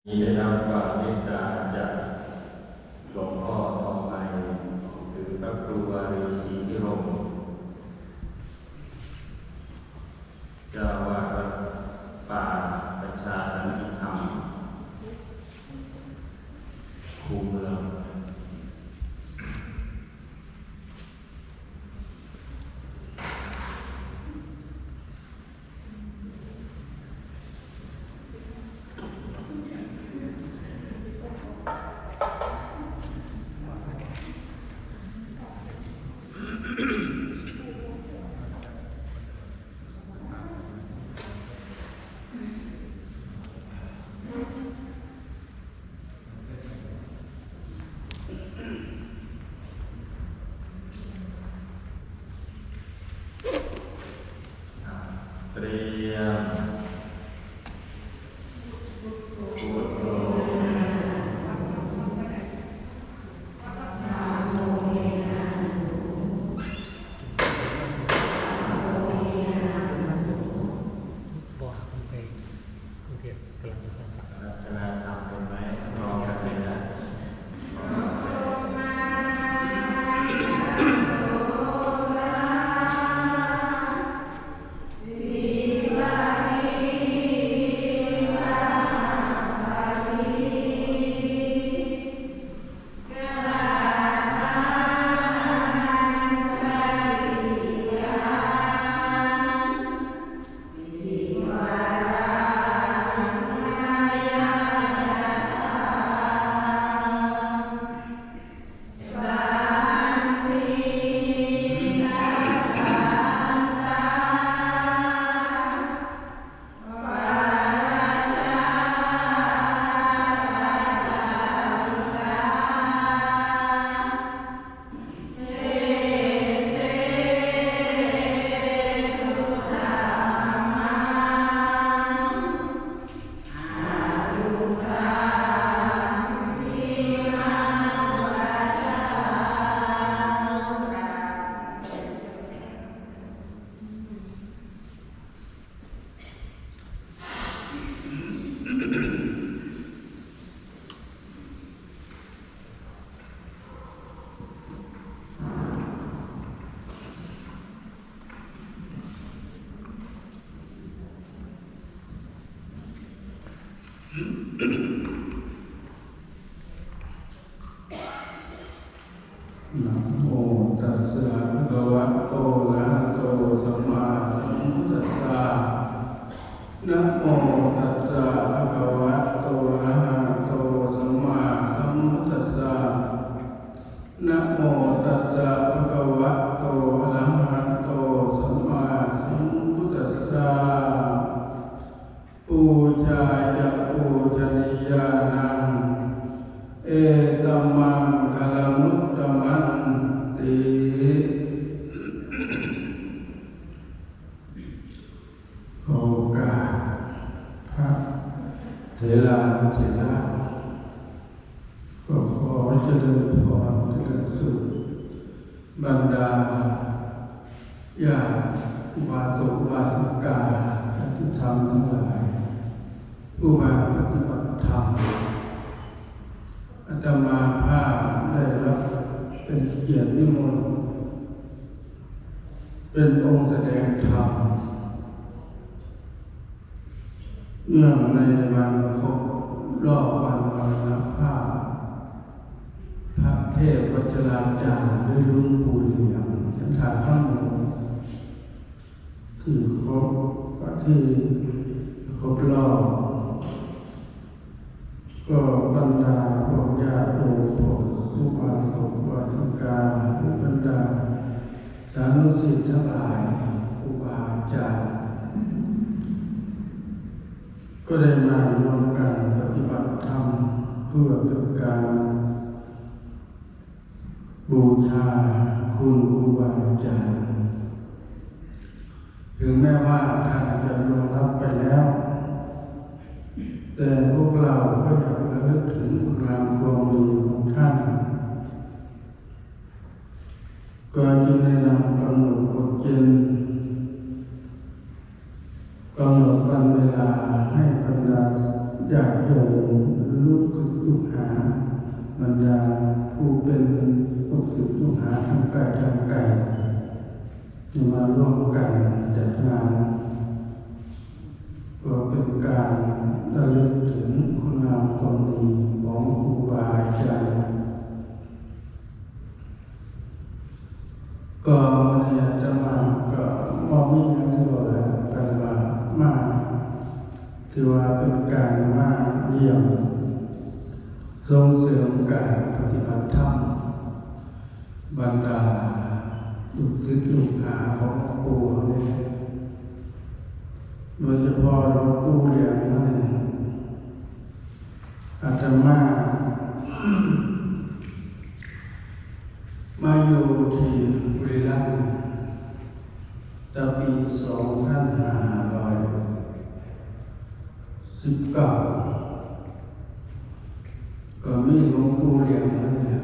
ນີ້ໄດ້ຮັບຄວາມເມດຕາຈາກຫຼວງພໍ່ທອງໃໝ່ ຫຼື ພະຄູວາຣີສີພິລົມ ເຈົ້າອາວາດວັດປ່າປະຊາສັນຕິທຳ ຄູເມືອງ. ເຕຣຽມ ພຸດໂທ ບໍ່ຫາຄົນໄປກຸງເທບ ກຳລັງຈະສ້າງ ລັກສະນະທຳເປັນໄໝ? ລອງກັນເລີຍນະ. ນະໂມຕັດສະ ພະຄະວະໂຕ ອະລະຫະໂຕ ສຳມາສຳພຸດທັດສະ. ນະໂມຕັດສະ ພະຄະວະໂຕ ອະລະຫະໂຕ ສຳມາສຳພຸດທັດສະ. ນະໂມຕັດສະ ພະຄະວະໂຕ ອະລະຫະໂຕ ສຳມາສຳພຸດທັດສະ. ປູຊາຈະປູຊະນີຍານັງ ເອຕະມັງຄະລະມຸດຕະມັນຕິ. ຂໍໂອກາດພະເຖລານຸເຖລະ ກໍຂໍຈະເລີນພອນ ຈະເລີນສຸກ ບັນດາຍາດອຸບາສົກອຸບາສິກາ ຍາດຕິທຳທັງຫຼາຍ ຜູ້ມາປະຕິບັດທຳ. ອາດຕະມາພາບໄດ້ຮັບເປັນກຽດນິມົນ ເປັນອົງສະແດງທຳ ເນື່ອງໃນວັນຄົບລອບວັນມໍລະນະພາບ ພະເທບວັດຈະລາຈານ ຫຼື ຫຼວງປູ່ຫຼຽງ ຈັນທາຄາໂມ ທີ່ຄົບ ທີ່ຄົບລອບ ກໍບັນດາພວກຍາດໂຍມ ພວກອຸບາສົກອຸບາສິກາ ຫຼື ບັນດາສານຸສິດທັງຫຼາຍ ຄູບາອາຈານ ກໍໄດ້ມາຮ່ວມກັນປະຕິບັດທຳ ເພື່ອເປັນການ ບູຊາຄຸນຄູບາອາຈານ. ເຖິງແມ້ວ່າທ່ານຈະລ່ວງລັບໄປແລ້ວ, ແຕ່ພວກເຮົາກໍຍັງລະລຶກເຖິງຄຸນງາມຄວາມດີຂອງທ່ານ, ກໍຈຶ່ງໄດ້ນຳກຳນົດກົດເກນ ກຳນົດວັນເວລາໃຫ້ບັນດາຍາດໂຍມ ບັນດາຜູ້ເປັນລູກສິດລູກຫາທັງໃກ້ທັງໄກ ທີ່ມາຮ່ວມກັນຈັດງານ ກໍເປັນການລະລຶກເຖິງຄຸນງາມຄວາມດີຂອງຄູບາອາຈານ. ກໍມື້ນີ້ອາດຕະມາກໍບໍ່ມີຫຍັງຊິເວົ້າຫຼາຍ ການວ່າມາ ຖືວ່າເປັນການມາຢ້ຽມສົ່ງເສີມການປະຕິບັດທຳ ບັນດາລູກສິດລູກຫາຂອງຫຼວງປູ່ເຮົານີ້ແຫຼະ ໂດຍສະເພາະຫຼວງປູ່ຫຼຽງເຮົານີ້ ອາດຕະມາມາຢູ່ທີ່ບຸຣີລຳແຕ່ປີສອງພັນຫ້າຮ້ອຍສິບເກົ້າ ກໍມີຫຼວງປູ່ຫຼຽງເຮົານີ້ແຫຼະ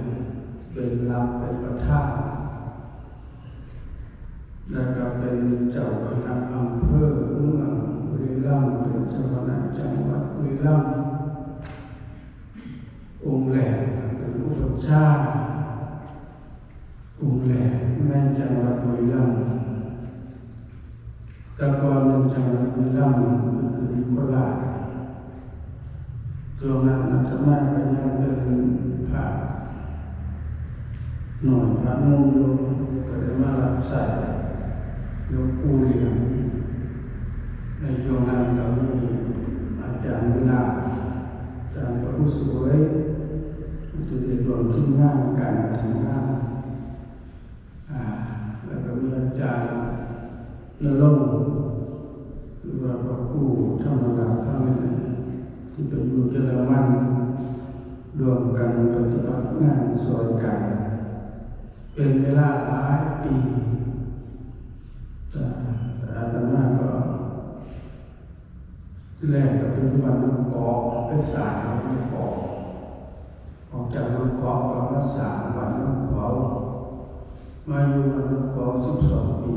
ເປັນຫຼັກເປັນປະທານ ແລ້ວກໍເປັນເຈົ້າຄະນະອຳເພີເມືອງບຸຣີລຳ ເປັນເຈົ້າຄະນະຈັງຫວັດບຸຣີລຳ ອົງແລກ ເປັນອຸປັດຊາອົງແລກໃນຈັງຫວັດບຸຣີລຳ. ແຕ່ກ່ອນເປັນຈັງຫວັດບຸຣີລຳ ມັນຄືຢູ່ໂຄລາດ. ຊ່ວງນັ້ນອາດຕະມາກໍຍັງເປັນພະນ້ອຍພະໜຸ່ມຢູ່ ກໍໄດ້ມາຮັບໃຊ້ຫຼວງປູ່ຫຼຽງ. ໃນຊ່ວງນັ້ນກໍມີອາຈານວິລາດ ອາຈານພະຄູສວຍ ທີ່ໄດ້ຮ່ວມທີມງານການທຳງານ ອາ ແລ້ວກໍມີອາຈານນະລົງ ຫຼືວ່າພະຄູທຳມະລາດເຮົານີ້ແຫຼະ ທີ່ໄປຢູ່ເຢຍລະມັນ ຮ່ວມກັນປະຕິບັດງານຊ່ວຍກັນ ເປັນເວລາຫຼາຍປີ. ອາ ອາດຕະມາກໍ ທີແລກກໍໄປຢູ່ບ້ານໜອງກອກ ໄປສ້າງບ້ານໜອງກອກ. ອອກຈາກໜອງກອກກໍມາສ້າງບ້ານໜອງຂວາວ ມາຢູ່ບ້ານໜອງຂວາວສິບສອງປີ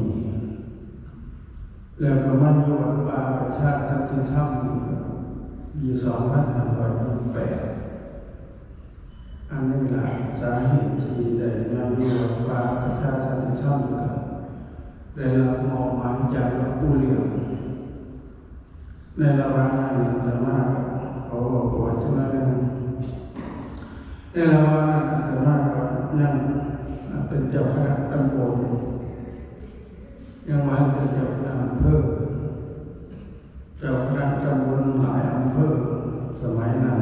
ແລ້ວກໍມາຢູ່ວັດປ່າປະຊາສັນຕິທຳປີສອງພັນຫ້າຮ້ອຍຊາວແປດ. ອັນນີ້ລະສາເຫດທີ່ໄດ້ມາຢູ່ວັດປ່າປະຊາສັນຕິທຳ ກໍໄດ້ຮັບມອບໝາຍຈາກຫຼວງປູ່ຫຼຽງ. ໃນລະຫວ່າງນັ້ນອາດຕະມາກໍຂໍເວົ້າປະຫວັດຈັກໜ້ອຍໜຶ່ງ. ໃນລະຫວ່າງນັ້ນອາດຕະມາກໍຍັງເປັນເຈົ້າຄະນະຕຳບົນ ຍັງບໍ່ທັນເປັນເຈົ້າຄະນະອຳເພີ. ເຈົ້າຄະນະຕຳບົນຫຼາຍອຳເພີສະໄໝນັ້ນ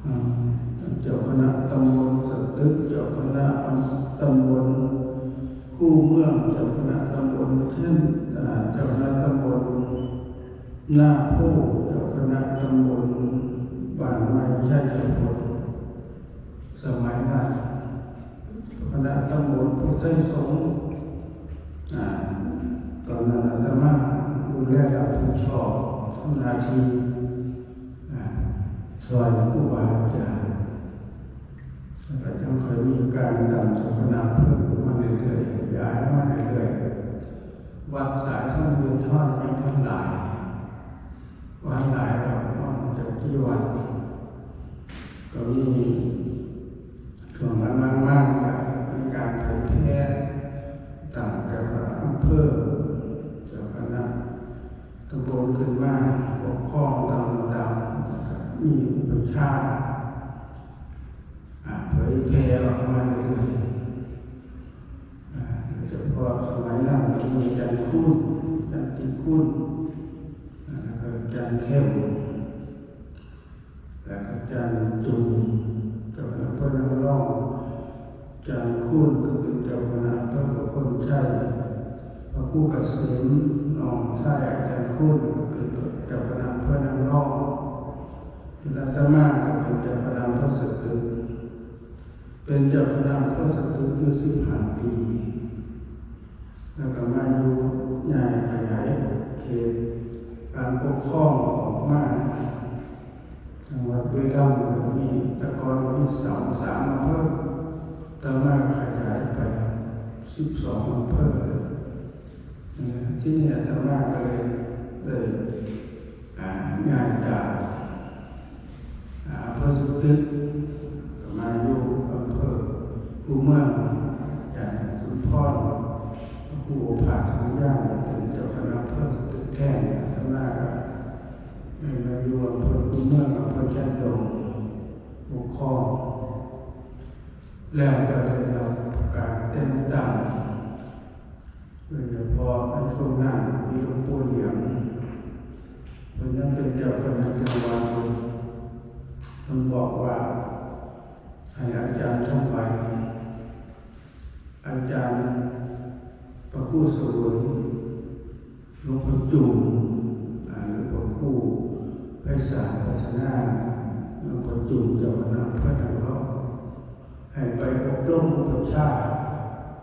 ອາ ເຈົ້າຄະນະຕຳບົນສະຕຶກ, ເຈົ້າຄະນະອຳ ຕຳບົນຄູເມືອງ, ເຈົ້າຄະນະຕຳບົນເຊັ່ນ ອາ ເຈົ້າຄະນະຕຳບົນນາໂພ, ເຈົ້າຄະນະຕຳບົນບ້ານໃໝ່ໄຊຍະພົດ ສະໄໝນັ້ນ ເຈົ້າຄະນະຕຳບົນໂພໄຊສົງ ອາ ຕອນນັ້ນອາດຕະມາດູແລຮັບຜິດຊອບທຳໜ້າທີ່ ອາ ຊ່ອຍຄູບາອາຈານ ແລ້ວກໍຈັ່ງຄ່ອຍມີການຕັ້ງເຈົ້າຄະນະເພີ່ມມາເລື້ອຍໆ ຂະຫຍາຍມາເລື້ອຍໆ. ວັດສາຍທຳເງິນເຮົາຍັງບໍ່ທັນຫຼາຍ ບໍ່ທັນຫຼາຍດອກ ປະມານຈັກກີ່ວັດ ກໍມີ ຊ່ວງຫຼັງໆມານີ້ກໍມີການເຜີຍແຜ່ ຕັ້ງເຈົ້າຄະນະອຳເພີ ເຈົ້າຄະນະຕຳບົນຂຶ້ນມາປົກຄອງຕາມລຳດັບ ແລ້ວກໍມີອຸປັດຊາ ອາ ເຜີຍແຜ່ອອກມາເລື້ອຍໆ. ອາ ໂດຍສະເພາະສະໄໝນັ້ນກໍມີອາຈານຄູນ ອາຈານຕິຄູນ ອາ ແລ້ວກໍອາຈານເຂັ້ມ ແລ້ວກໍອາຈານຈຸນ ເຈົ້າຄະນະອຳເພີນາງລອງ, ອາຈານຄູນກໍເປັນເຈົ້າຄະນະອຳເພີປະໂຄນໄຊ, ພະຄູກະເສມ ນ້ອງຊາຍອາຈານຄູນ ກໍເປັນເຈົ້າຄະນະອຳເພີນາງລອງ, ອາດຕະມາກໍເປັນເຈົ້າຄະນະອຳເພີສະຕຶກ. ເປັນເຈົ້າຄະນະອຳເພີສະຕຶກຢູ່ສິບຫ້າປີ ແລ້ວກໍມາຢູ່ ຍ້າຍຂະຫຍາຍເຂດການປົກຄອງອອກມາ. ຈັງຫວັດບຸຣີລຳມີ ແຕ່ກ່ອນມີສາມ ສາມອຳເພີ ຕໍ່ມາຂະຫຍາຍໄປສິບສອງອຳເພີ. ເອີ ທີນີ້ອາດຕະມາກໍເລີຍ ເລີຍ ອາ ຍ້າຍຈາກ ອາ ອຳເພີສະຕຶກ ເມືອງອຳເພີແຄນດົງປົກຄອງ ແລ້ວກໍໄດ້ຮັບການແຕ່ງຕັ້ງ ໂດຍສະເພາະໃນຊ່ວງນັ້ນມີຫຼວງປູ່ຫຼຽງ ເພິ່ນຍັງເປັນເຈົ້າຄະນະຈັງຫວັດຢູ່ ເພິ່ນບອກວ່າໃຫ້ອາຈານທອງໃບ ອາຈານພະຄູສະເຫວີຍ ຫຼວງພໍ່ຈຸມ ອາ ຫຼື ພະຄູໄພສານພັດທະນາ ຫຼວງພໍ່ຈຸມ ເຈົ້າຄະນະອຳເພີນາງລອງ ໃຫ້ໄປອົບຮົມອຸປັດຊາ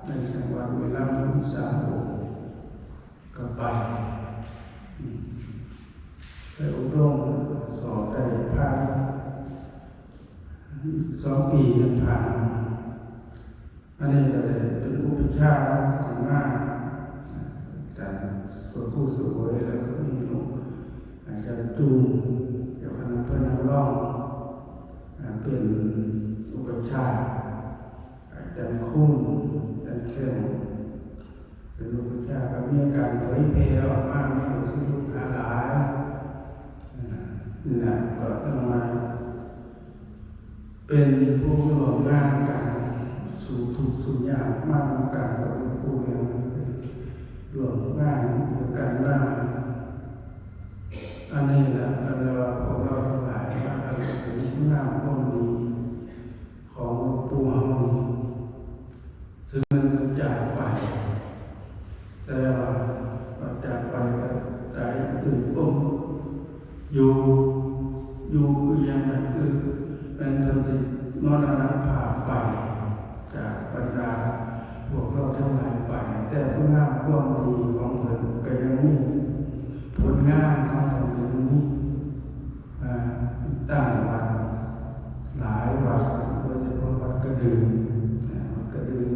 ໃນຈັງຫວັດບຸຣີລັມສາມອົງ ກໍໄປ ໄປອົບຮົມ ສອບໄດ້ຜ່ານ ສອງປີຍັງຜ່ານ ອັນນີ້ກໍໄດ້ເປັນອຸປັດຊາຂອງມາ ອາຈານພະຄູສະເຫວີຍ ແລ້ວກໍມີອາຈານຈຸມ ເຈົ້າຄະນະອຳເພີນາງລອງ ອາ ເປັນອຸປັດຊາ ອາຈານຄູນ ອາຈານເຂັ້ມ ເປັນອຸປັດຊາ ກໍມີການເຜີຍແຜ່ອອກມາ ມີລູກສິດລູກຫາຫຼາຍ ນີ້ນະ ກໍເອີ້ນວ່າ ເປັນຜູ້ຮ່ວມງານກັນສູ່ທຸກສູ່ຍາກ ມານຳກັນກັບຫຼວງປູ່ເລີຍ ຮ່ວມງານດ້ວຍກັນມາ ອັນນີ້ລະ ອັນວ່າພວກເຮົາທັງຫຼາຍມາກັນເປັນຄຸນງາມຄວາມດີຂອງຫຼວງປູ່ເຮົານີ້ ເຖິງແມ່ນຈາກໄປ ແຕ່ວ່າຈາກໄປກໍໄດ້ຕື່ມກົມ ຢູ່ ຢູ່ຄືຫຍັງນະ ຄືແມ່ນເພິ່ນຊິມໍລະນະພາບໄປ ຈາກບັນດາພວກເຮົາທັງຫຼາຍໄປ ແຕ່ຄຸນງາມຄວາມດີຂອງເພິ່ນກໍຍັງມີ ຜົນງານຂອງເພິ່ນກໍຍັງມີ ອາ ຕັ້ງວັດຫຼາຍວັດ ໂດຍສະເພາະວັດກະດຶງ ອາ ວັດກະດຶງ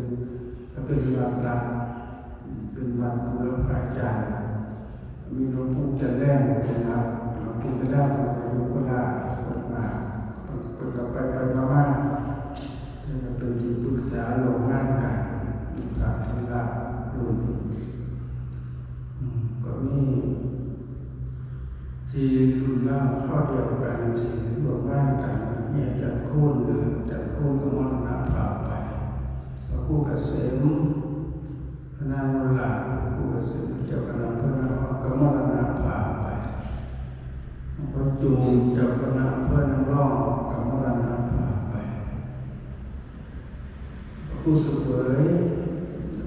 ກໍເປັນວັດຫຼັກ ເປັນວັດບູລະພາຈານ ມີຫຼວງປູ່ຈັນແລງເປັນຫຼັກ ຫຼວງປູ່ຈັນແລງເພິ່ນກໍຢູ່ໂຄລາດ ເພິ່ນມາ ເພິ່ນ ເພິ່ນກໍໄປໄປມາມາ ເພິ່ນກໍເປັນທີ່ປຶກສາຮ່ວມງານກັນ ມີພະເຖລະລຸ້ນນີ້ ອືມ ກໍມີ ທີ່ລຸ້ນລາວຄາວດຽວກັນ ທີ່ຮ່ວມງານກັນ ມີອາຈານຄູນ ອາຈານຄູນກໍມໍລະນະພາບໄປ ພະຄູກະເສມ ພະນານຸລາດ ພະຄູກະເສມ ເຈົ້າຄະນະອຳເພີນາງລອງ ກໍມໍລະນະພາບໄປ ພະຄູຈຸມ ເຈົ້າຄະນະອຳເພີນາງລອງ ກໍມໍລະນະພາບໄປ ພະຄູສະເຫວີຍ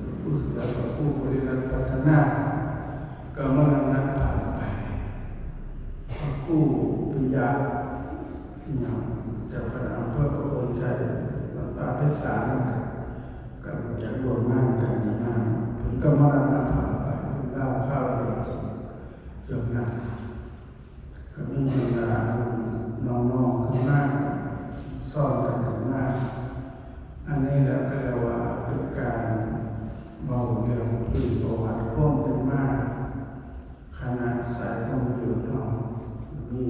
ພະຄູສະເຫວີຍ ພະຄູບໍລິລັດພັດທະນາ ກໍມໍລະນະພາບໄປ ພະຄູປິຍະ ເຈົ້າຄະນະອຳເພີປະໂຄນໄຊ ວັດປ່າໄພສານ ກໍ ກໍຈະຮ່ວມງານກັນນານ ເພິ່ນກໍມໍລະນະພາບໄປ ລາວຄາວດຽວກັນ ຈົບນັ້ນ ກໍມີບັນດານ້ອງໆຂຶ້ນມາ ຊ້ອນກັນຂຶ້ນມາ ອັນນີ້ແຫຼະກໍເອີ້ນວ່າເປັນການເວົ້າເລື່ອງພື້ນປະຫວັດຄວາມເປັນມາ ຄະນະສາຍທຳມະຍຸດເຮົາ ມີ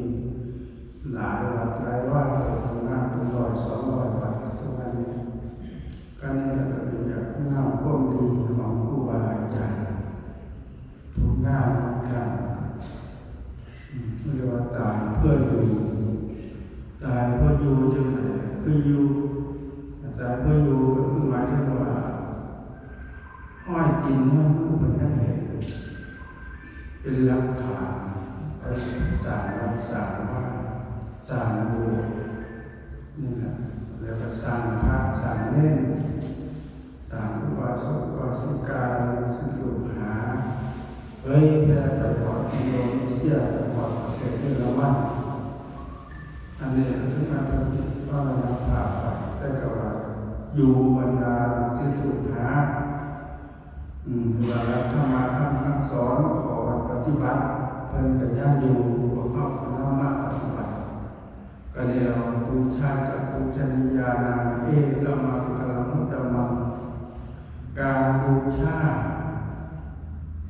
ຫຼາຍວັດຫຼາຍວາ ເປັນປະມານເປັນຮ້ອຍສອງຮ້ອຍວັດ ປະມານນີ້ ການນີ້ລະກໍເປັນຈາກຄຸນງາມຄວາມດີຂອງຄູບາອາຈານ ຜົນງານຂອງທ່ານ ເອີ້ນວ່າຕາຍເພື່ອຢູ່ ຕາຍເພື່ອຢູ່ຈັ່ງໃດ ຄືຢູ່ ຕາຍເພື່ອຢູ່ກໍຄືໝາຍເຖິງວ່າ ຮອຍຕີນຮອຍມືເພິ່ນຍັງເຫັນ ເປັນຫຼັກຖານ ໄປສ້າງວັດສ້າງວາ ສ້າງໂບດ ນີ້ແຫຼະ ແລ້ວກໍສ້າງພະສ້າງເນນ ສ້າງອຸບາສົກອຸບາສິກາ ລູກສິດລູກຫາ ເຜີຍແຜ່ໄປຮອດອິນໂດເນເຊຍ ໄປຮອດປະເທດເຢຍລະມັນ ອັນນີ້ເຖິງແມ່ນເພິ່ນມະລະນະພາບໄປ ແຕ່ກໍວ່າຢູ່ບັນດາລູກສິດລູກຫາ ອືມ ວ່າຫຼັກທຳມະຄຳສັ່ງສອນ ຂໍ້ປະຕິບັດ ເພິ່ນກໍຍັງຢູ່ ພວກເຮົາກໍນຳມາປະຕິບັດ ກໍເອີ້ນວ່າ ປູຊາຈະປູຊະນີຍານັງ ເອຕະມັງຄະລັງອຸດຕະມັງ ການບູຊາ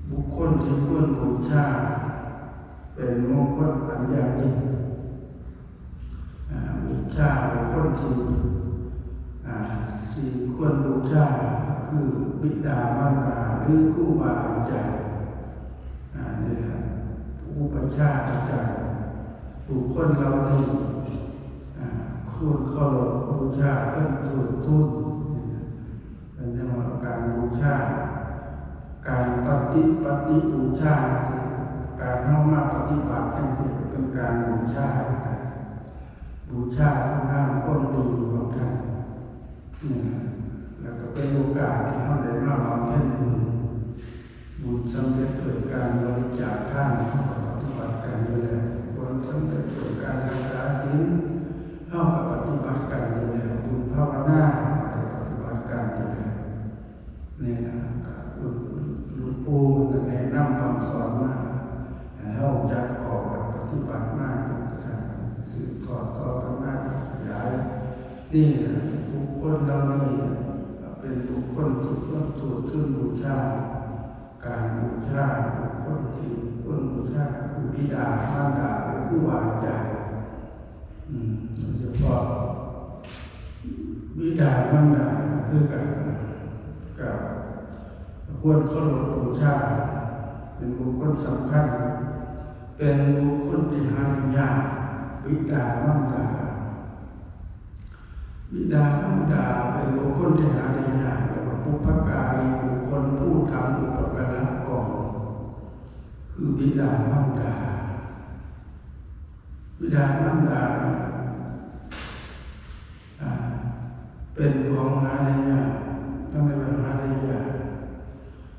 ບຸກຄົນທີ່ຄວນບູຊາ ເປັນມົງຄົນອັນຢ່າງຍິ່ງ ອາ ບູຊາບຸກຄົນທີ່ ອາ ທີ່ຄວນບູຊາ ຄືບິດາມານດາ ຫຼື ຄູບາອາຈານ ອາ ນີ້ແຫຼະ ອຸປັດຊາອາຈານ ບຸກຄົນເຫຼົ່ານີ້ ອາ ຄວນເຄົາລົບບູຊາເຖິງເທິດທູນ. ເພິ່ນເອີ້ນວ່າການບູຊາ ການປະຕິ ປະຕິບູຊາ ການເຮົາມາປະຕິບັດຈັ່ງຊີ້ ເປັນການບູຊາ ບູຊາຄຸນງາມຄວາມດີຂອງທ່ານນີ້ລະ ແລ້ວກໍເປັນໂອກາດທີ່ເຮົາໄດ້ມາບຳເພັນບຸນ. ບຸນສຳເລັດດ້ວຍການບໍລິຈາກທານ ເຮົາກໍປະຕິບັດກັນຢູ່ແລ້ວ. ບຸນສຳເລັດດ້ວຍການຮັກສາສິນ ເຮົາກໍປະຕິບັດກັນຢູ່ແລ້ວ. ບຸນພາວະນາ ເຮົາກໍໄດ້ປະຕິບັດກັນຢູ່ແລ້ວ. ນີ້ນະ ກໍຫຼວງປູ່ເພິ່ນກໍແນະນຳຄຳສອນມາ ໃຫ້ເຮົາຈັກຂໍ້ປະຕິບັດມາຈົນກະທັ່ງສືບທອດຕໍ່ກັນມາຂະຫຍາຍ. ນີ້ນະ ບຸກຄົນເຫຼົ່ານີ້ເປັນບຸກຄົນທີ່ຄວນເທີດທູນບູຊາ. ການບູຊາບຸກຄົນທີ່ຄວນບູຊາຄືບິດາມານດາ ຫຼື ຄູບາອາຈານ ອືມ ໂດຍສະເພາະບິດາມານດາຄືກັນ ກໍຄວນເຄົາລົບບູຊາ ເປັນບຸກຄົນສຳຄັນ ເປັນບຸກຄົນທີ່ຫາໄດ້ຍາກ ບິດາມານດາ. ບິດາມານດາເປັນບຸກຄົນທີ່ຫາໄດ້ຍາກ ເອີ້ນວ່າບຸບພະກາລີບຸກຄົນ ຜູ້ທຳອຸປະກາລະກ່ອນ ຄືບິດາມານດາ. ບິດາມານດາ ອາ ເປັນຂອງຫາໄດ້ຍາກ ຕ້ອງເອີ້ນວ່າຫາໄດ້ຍາ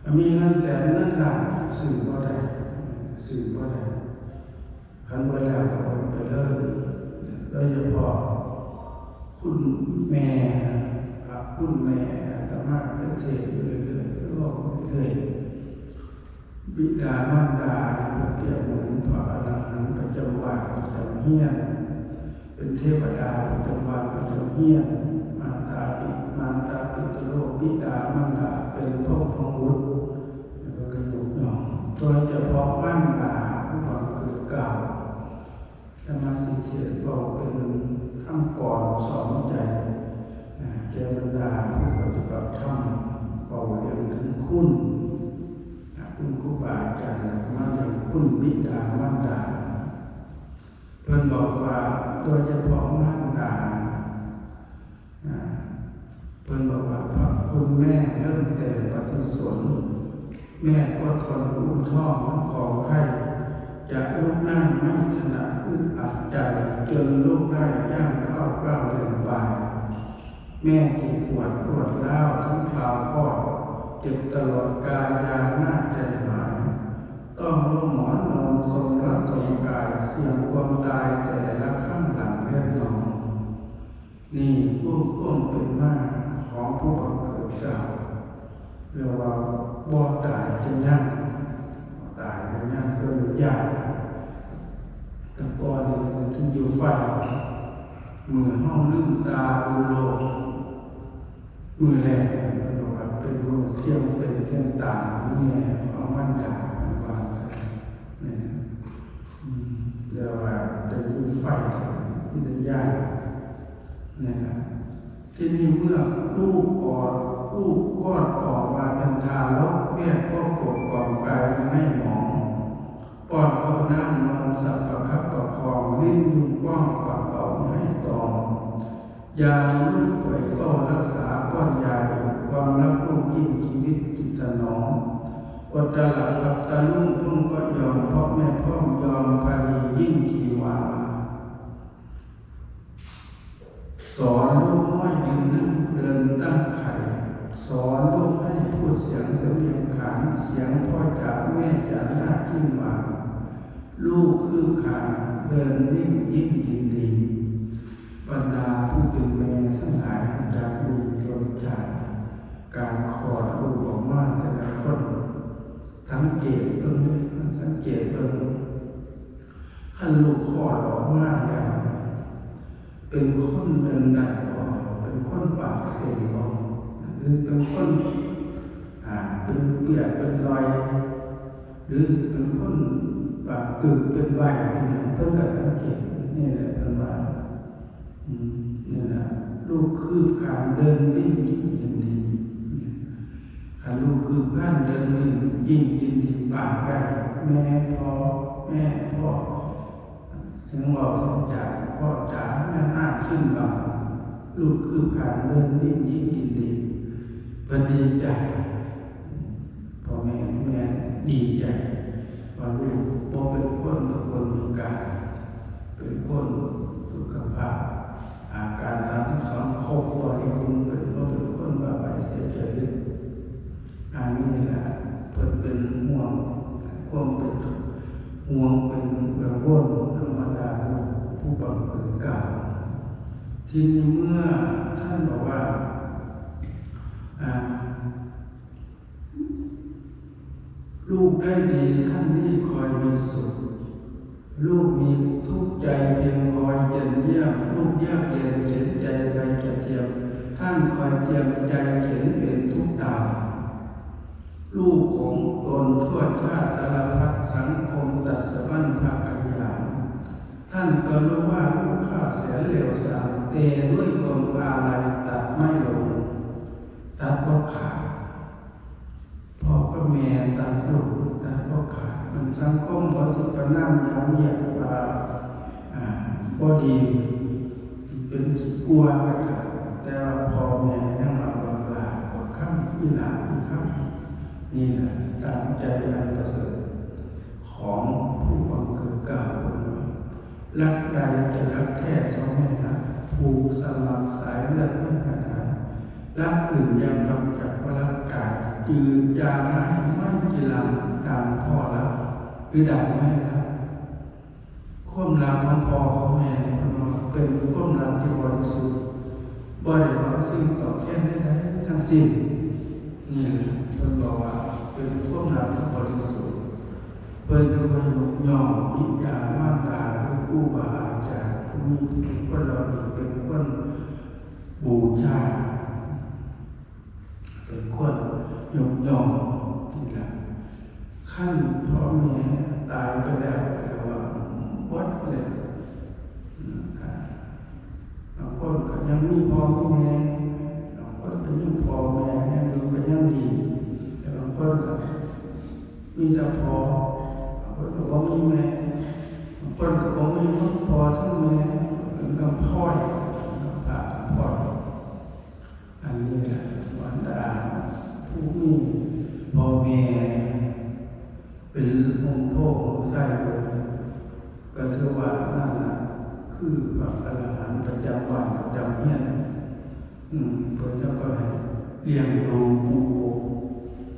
ກ. ມີເງິນແສນເງິນລ້ານ ຊື້ບໍ່ໄດ້ ຊື້ບໍ່ໄດ້. ຄັນເບິດແລ້ວກໍເບິດໄປເລີຍ. ໂດຍສະເພາະຄຸນແມ່ ພະຄຸນແມ່ ອາດຕະມາເຄີຍເທດຢູ່ເລື້ອຍໆ ເວົ້າຢູ່ເລື້ອຍໆ ບິດາມານດານີ້ ເພິ່ນປຽບເໝືອນພະອະລະຫັນປະຈຳບ້ານປະຈຳເຮືອນ ເປັນເທວະດາປະຈຳບ້ານປະຈຳເຮືອນ. ມາຕາປິ ມາຕາປິດຕະໂລ ບິດາມານດາເປັນພົມມະບຸດ ເພິ່ນກໍຍົກຍ້ອງ ໂດຍສະເພາະມານດາຜູ້ບັງເກີດເກົ້າ ສະມາຊິເທດເວົ້າເປັນຄຳກອນສອນໃຈ ແກ່ບັນດາຜູ້ປະຕິບັດທຳ ເວົ້າເລື່ອງເຖິງຄຸນ ຄຸນຄູບາອາຈານ ແລ້ວກໍມາເລື່ອງຄຸນບິດາມານດາ. ເພິ່ນບອກວ່າ ໂດຍສະເພາະມານດາ ອາ ເພິ່ນບອກວ່າ ພະຄຸນແມ່ເລີ່ມແຕ່ປະຕິສົນ ແມ່ກໍທົນອຸ້ມທ້ອງມັນຂອງໄຂ້ ຈະລຸກນັ່ງໄມ່ຖະໜັດ ອຶດອັດໃຈ ຈົນລູກໄດ້ຍ່າງກ້າວກ້າວເດືອນປາຍ. ແມ່ເຈັບປວດລວດລ້າວທັງຄາວຄອດ ເຈັບຕະຫຼອດກາຍຢ່າໜ້າໃຈຫາຍ ຕ້ອງລົງໝອນນອນຊົມລະສົມກາຍ ສ່ຽງຄວາມຕາຍແຕ່ລະຄັ້ງຫຼັງເລືອດນອງ. ນີ້ຄືຄວາມເປັນມາຂອງຜູ້ບັງເກີດເກົ້າ ເອີ້ນວ່າບໍ່ຕາຍຈະຍັງ ຕາຍຈະຍັງເກີດຍາກ. ແຕ່ກ່ອນນີ້ເປັນຄືຢູ່ໄຟ ເມື່ອເຮົາລືມຕາດູໂລກ ມື້ແລກເພິ່ນບອກວ່າເປັນມື້ສ່ຽງເປັນສ່ຽງຕາຍ ມື້ແມ່ຂອງມານດາເພິ່ນວ່າ ອືມ ແຕ່ວ່າໄດ້ຢູ່ໄຟວິທະຍານີ້ນະ. ທີນີ້ເມື່ອລູກອອກ ລູກຄອດອອກມາເປັນທາລົກ ແມ່ກໍກົບກ່ອມໄກ່ໃຫ້ໝອງ ປ້ອນເຂົ້ານ້ຳນອນສັບປະຄັບປະຄອງ ຫຼິ້ນຍຸງກ້ອງປະເປົ່າໃຫ້ຕອງ ຢາມລູກປ່ວຍເຝົ້າຮັກສາປ້ອນຢາຢູ່ ຄວາມຮັກລູກຍິ່ງຊີວິດຈິດຖະໜອມ ອົດຕະລະຂັດຕະລຸງເພິ່ນກໍຍອມ ເພາະແມ່ພ້ອມຍອມພະດີຍິ່ງທີ່ວ່າ ສອນລູກນ້ອຍຢືນນັ່ງເດີນຕັ້ງໄຂ່ ສອນລູກໃຫ້ພູດສຽງສຳນຽງຂານ ສຽງພໍ່ຈາກແມ່ຈານລາດຂີ້ນຫວານ ລູກຄືບຄານເດີນນິ່ງຍິ່ງຍິນດີ. ບັນດາຜູ້ເປັນແມ່ທັງຫຼາຍຮູ້ຈັກມີລົດຈາກການຄອດລູກອອກມາແຕ່ລະຄົນ ສັງເກດເບິ່ງເດີ ສັງເກດເບິ່ງ ຄັນລູກຄອດອອກມາແລ້ວ ເປັນຄົນເດີນໄດ້ບໍ່? ເປັນຄົນປາກເຕັມບໍ່? ຫຼືເປັນຄົນ ອາ ເປັນປຽກເປັນລ່ອຍ ຫຼືເປັນຄົນປາກກຶກເປັນໄວ ເປັນຫຍັງ ເພິ່ນກໍສັງເກດ. ນີ້ແຫຼະເພິ່ນວ່າ ອືມ ນີ້ນະ ລູກຄືບຄານເດີນວິ່ງຍິນດີ. ຄັນລູກຄືບຄານເດີນວິ່ງຍິນດີ ປາກໄດ້ ແມ່ ພໍ່ ແມ່ ພໍ່ ສ ຍັງເວົ້າເຖິງຈາກພໍ່ຈາແມ່ນອ້າຍຂຶ້ນບາງ ລູກຄືການເດີນດີ້ນຍິງກິນດີ ເພິ່ນດີໃຈ ພໍ່ແມ່ແມ່ດີໃຈວ່າລູກບໍ່ເປັນຄົນພິກົນພິການ ເປັນຄົນສຸຂະພາບ ອາການສາມສິບສອງຄົບບໍລິບູນ ເປັນບໍ່ເປັນຄົນບ້າໃບເສຍຈະລິດ. ອັນນີ້ລະເພິ່ນເປັນຫ່ວງ ຄວາມເປັນຫ່ວງເປັນກັງວົນນຳບັນດາລູກຜູ້ບັງເກີດເກົ້າ. ທີນີ້ເມື່ອທ່ານບອກວ່າ ອາ ລູກໄດ້ດີ ທ່ານນີ້ຄອຍມີສຸກ ລູກມີທຸກໃຈພຽງຄອຍຢ້ຽມ ລູກຍາກເຢັນເຫັນໃຈໃຄກະທຽມ ທ່ານຄອຍຈຽມໃຈເຫັນເປັນທຸກດາວ ລູກຂອງຕົນທົ່ວຊາດສາລະພັດສັງຄົມຕັດສະບັ້ນພາກັນຢາມ ທ່ານກະລຸວາລູກຂ້າແສນເຫຼວຊາມ ແຕ່ດ້ວຍຄວາມອາໄລຕັດໄມ້ລົງ ຕັດບໍ່ຂາດ ພໍ່ກັບແມ່ຕັດລູກຕັດບໍ່ຂາດ ມັນສັງຄົມບໍ່ຊິປະນາມຢາມຢຽດວ່າ ອາ ບໍ່ດີ ເປັນຂີ້ກົວກໍຕາມ ແຕ່ວ່າພໍ່ແມ່ຍັງວ່າບັກຫຼ້າບັກຄຳ ອີຫຼ້າອີຄຳ. ນີ້ລະຕາມໃຈອັນປະເສີດຂອງຜູ້ບັງເກີດກ້າວເພິ່ນວ່າ ລັກໃດຈະລັກແທ້ສອງແມ່ນະ ຜູກສະໝັກສາຍເລືອດໄວ້ກະດາຍ ລັກອື່ນຢ່າງລັກຈັກວ່າລັກກາຍ ຈືດຢາງາໃຫ້ໄມ້ກິລຳ ດັ່ງພໍ່ລັກ ຫຼື ດັ່ງແມ່ລັກ. ຄວາມລັກຂອງພໍ່ຂອງແມ່ນີ້ ເພິ່ນວ່າເປັນຄວາມລັກທີ່ບໍລິສຸດ ບໍ່ໄດ້ຫວັງສິ່ງຕອບແທນໃດໆທັງສິ້ນ. ນີ້ແຫຼະ ເພິ່ນບອກວ່າເປັນຄວາມລັກທີ່ບໍລິສຸດ. ເພິ່ນຈະບໍ່ຍົກຍ້ອງບິດາມານດາ ຫຼື ຄູບາອາຈານຜູ້ມີຄຸນເຫຼົ່ານີ້ ເປັນຄົນບູຊາ ເປັນຄົນຍົກຍ້ອງນີ້ລະ. ຄັນພໍ່ແມ່ຕາຍໄປແລ້ວ ແປວ່າໝົດແລ້ວ. ບາງຄົນກໍຍັງມີພໍ່ມີແມ່ ບາງຄົນກໍຍັງ ພໍ່ແມ່ຍັງຢູ່ກໍຍັງດີ ແຕ່ບາງຄົນກໍມີແຕ່ພໍ່ ບາງຄົນກໍບໍ່ມີແມ່ ບາງຄົນກໍບໍ່ມີທັງພໍ່ທັງແມ່ ເປັນກຳພ້ອຍ ກຳພ້າກຳພ້ອຍ. ອັນນີ້ລະ ບັນດາຜູ້ມີພໍ່ແມ່ເປັນຮົ່ມໂພຮົ່ມໄຊຢູ່ ກໍຖືວ່ານັ້ນລະ ຄືພະອະລະຫັນປະຈຳບ້ານປະຈຳເຮືອນ ອືມ ເພິ່ນຈະໄປລ້ຽງດູປູກປົກ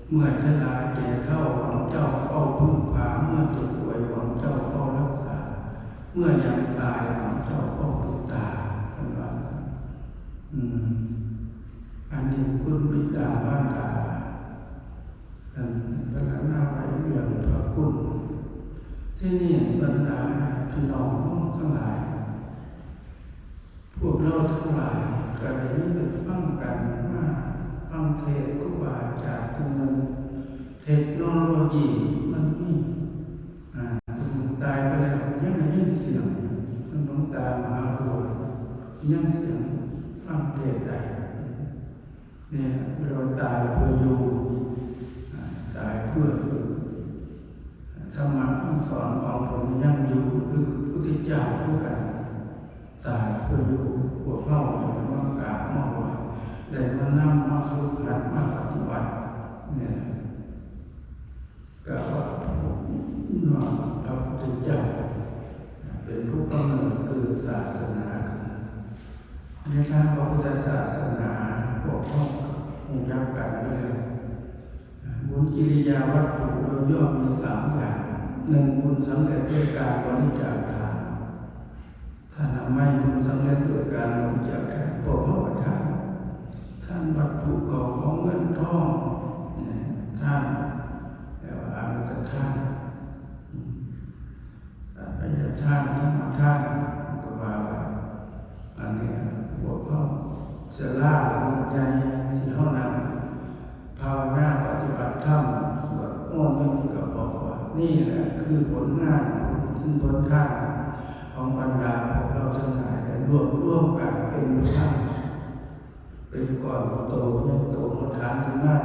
ເມື່ອຊະລາແກ່ເຖົ້າ ຫວັງເຈົ້າເຝົ້າເພິ່ງພາ ເມື່ອເຈັບປ່ວຍ ຫວັງເຈົ້າເຝົ້າຮັກສາ ເມື່ອຍາມຕາຍ ຫວັງເຈົ້າເຝົ້າເມດຕາ ເພິ່ນວ່າ ອືມ ອັນນີ້ຄຸນບິດາມານດາ ອັນພັດທະນາໄວ້ເລື່ອງພະຄຸນ. ທີນີ້ບັນດາພີ່ນ້ອງທັງຫຼາຍ ພວກເຮົາທັງຫຼາຍກໍໄດ້ຍິນໄດ້ຟັງກັນມາ ຟັງເທດຄູບາອາຈານ ຜູ້ໜຶ່ງ ເທັກໂນໂລຢີມັນມີ ອາ ຕາຍໄປແລ້ວຍັງໄດ້ຍິນສຽງ ເຖິງຫຼວງຕາມະຫາບວດຍັງສຽງຟັງເທດໄດ້. ນີ້ລະເອີ້ນວ່າຕາຍເພື່ອຢູ່ ອາ ຕາຍເພື່ອຢູ່ ທຳມະຄຳສອນຂອງເພິ່ນຍັງຢູ່ ຄືພະພຸດທະເຈົ້າຄືກັນ ຕາຍເພື່ອຢູ່. ພວກເຮົາມາກາບມາໄຫວ້ ໄດ້ມານຳມາຝຶກຫັດມາປະຕິບັດນີ້ ກະວ່າເນາະ ພະພຸດທະເຈົ້າເປັນຜູ້ກຳເນີດເກີດສາສະໜາຂຶ້ນ. ໃນທາງພະພຸດທະສາສະໜາ ພວກເຮົາຮູ້ຈັກກັນຢູ່ແລ້ວ ບຸນກິລິຍາວັດຖຸໂດຍຍ່ອຍມີສາມຢ່າງ. ໜຶ່ງ ບຸນສຳເລັດດ້ວຍການບໍລິຈາກທານ. ທ່ານນຳໄມ້ບຸນສຳເລັດດ້ວຍການບໍລິຈາກທານ ພວກເຮົາກະທານ ທານວັດຖຸເຂົ້າຂອງເງິນທອງ ທານ ແປວ່າອານນະທານ ອາໄພຍະທານ ທຳມະທານ ກໍວ່າໄປ. ອັນນີ້ພວກເຮົາສາລາໃຫຍ່ທີ່ເຮົານັ່ງ ພາວະນາປະຕິບັດທຳ ສວດມົນຢູ່ນີ້ກໍບອກວ່າ ນີ້ແຫຼະຄືຜົນງານ ຜົນສິນຜົນທານຂອງບັນດາພວກເຮົາທັງຫຼາຍ ໄດ້ລວບລວມກັນເປັນທານ ເປັນກ້ອນໂຕໃຫຍ່ໂຕມະຫາທານຂຶ້ນມາ.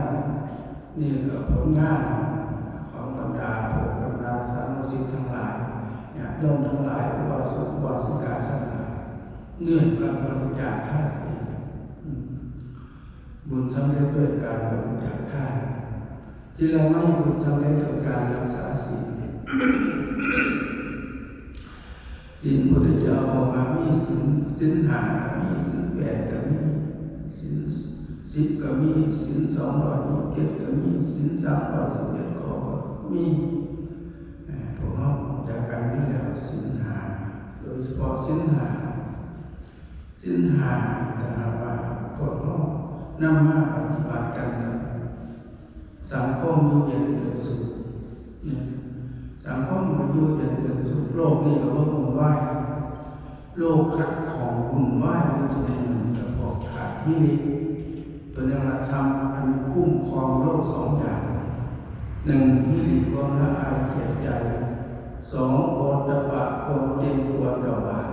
ນີ້ກໍຜົນງານຂອງບັນດາພວກບັນດາສານຸສິດທັງຫຼາຍ ຍາດ ໂຍມທັງຫຼາຍ ອຸບາສົກອຸບາສິກາທັງຫຼາຍ ເລື່ອງການບໍລິຈາກທານນີ້ ອືມ ບຸນສຳເລັດດ້ວຍການບໍລິຈາກທານ ສິລະໄມບຸນສຳເລັດດ້ວຍການລັກສາສິນ. ສິນພຸດທະເຈົ້າບອກວ່າມີສິນ ສິນຫ້າກໍມີ ສິນແປດກໍມີ ສິນສິບກໍມີ ສິນສອງຮ້ອຍຊາວເຈັດກໍມີ ສິນສາມຮ້ອຍຊາວເອັດກໍມີ. ເອີ ພວກເຮົາຮູ້ຈັກກັນຢູ່ແລ້ວ ສິນຫ້າ ໂດຍສະເພາະສິນຫ້າ ສິນຫ້ານີ້ ຖ້າຫາກວ່າພວກເຮົານຳມາປະຕິບັດກັນ ສັງຄົມຢູ່ເຢັນເປັນສຸກ ສັງຄົມກໍຢູ່ເຢັນເປັນສຸກ ໂລກນີ້ກໍບໍ່ວຸ່ນວາຍ ໂລກຂັດຂ້ອງວຸ່ນວາຍຢູ່ທຸກມື້ນີ້ ກໍເພາະຂາດຫິລິ ເພິ່ນເອີ້ນວ່າທຳອັນຄຸ້ມຄອງໂລກສອງຢ່າງ ໜຶ່ງ ຫິລິຄວາມລະອາຍແກ່ໃຈ ສອງ ໂອດຕະປະ ຄວາມເກງກົວຕໍ່ບາບ.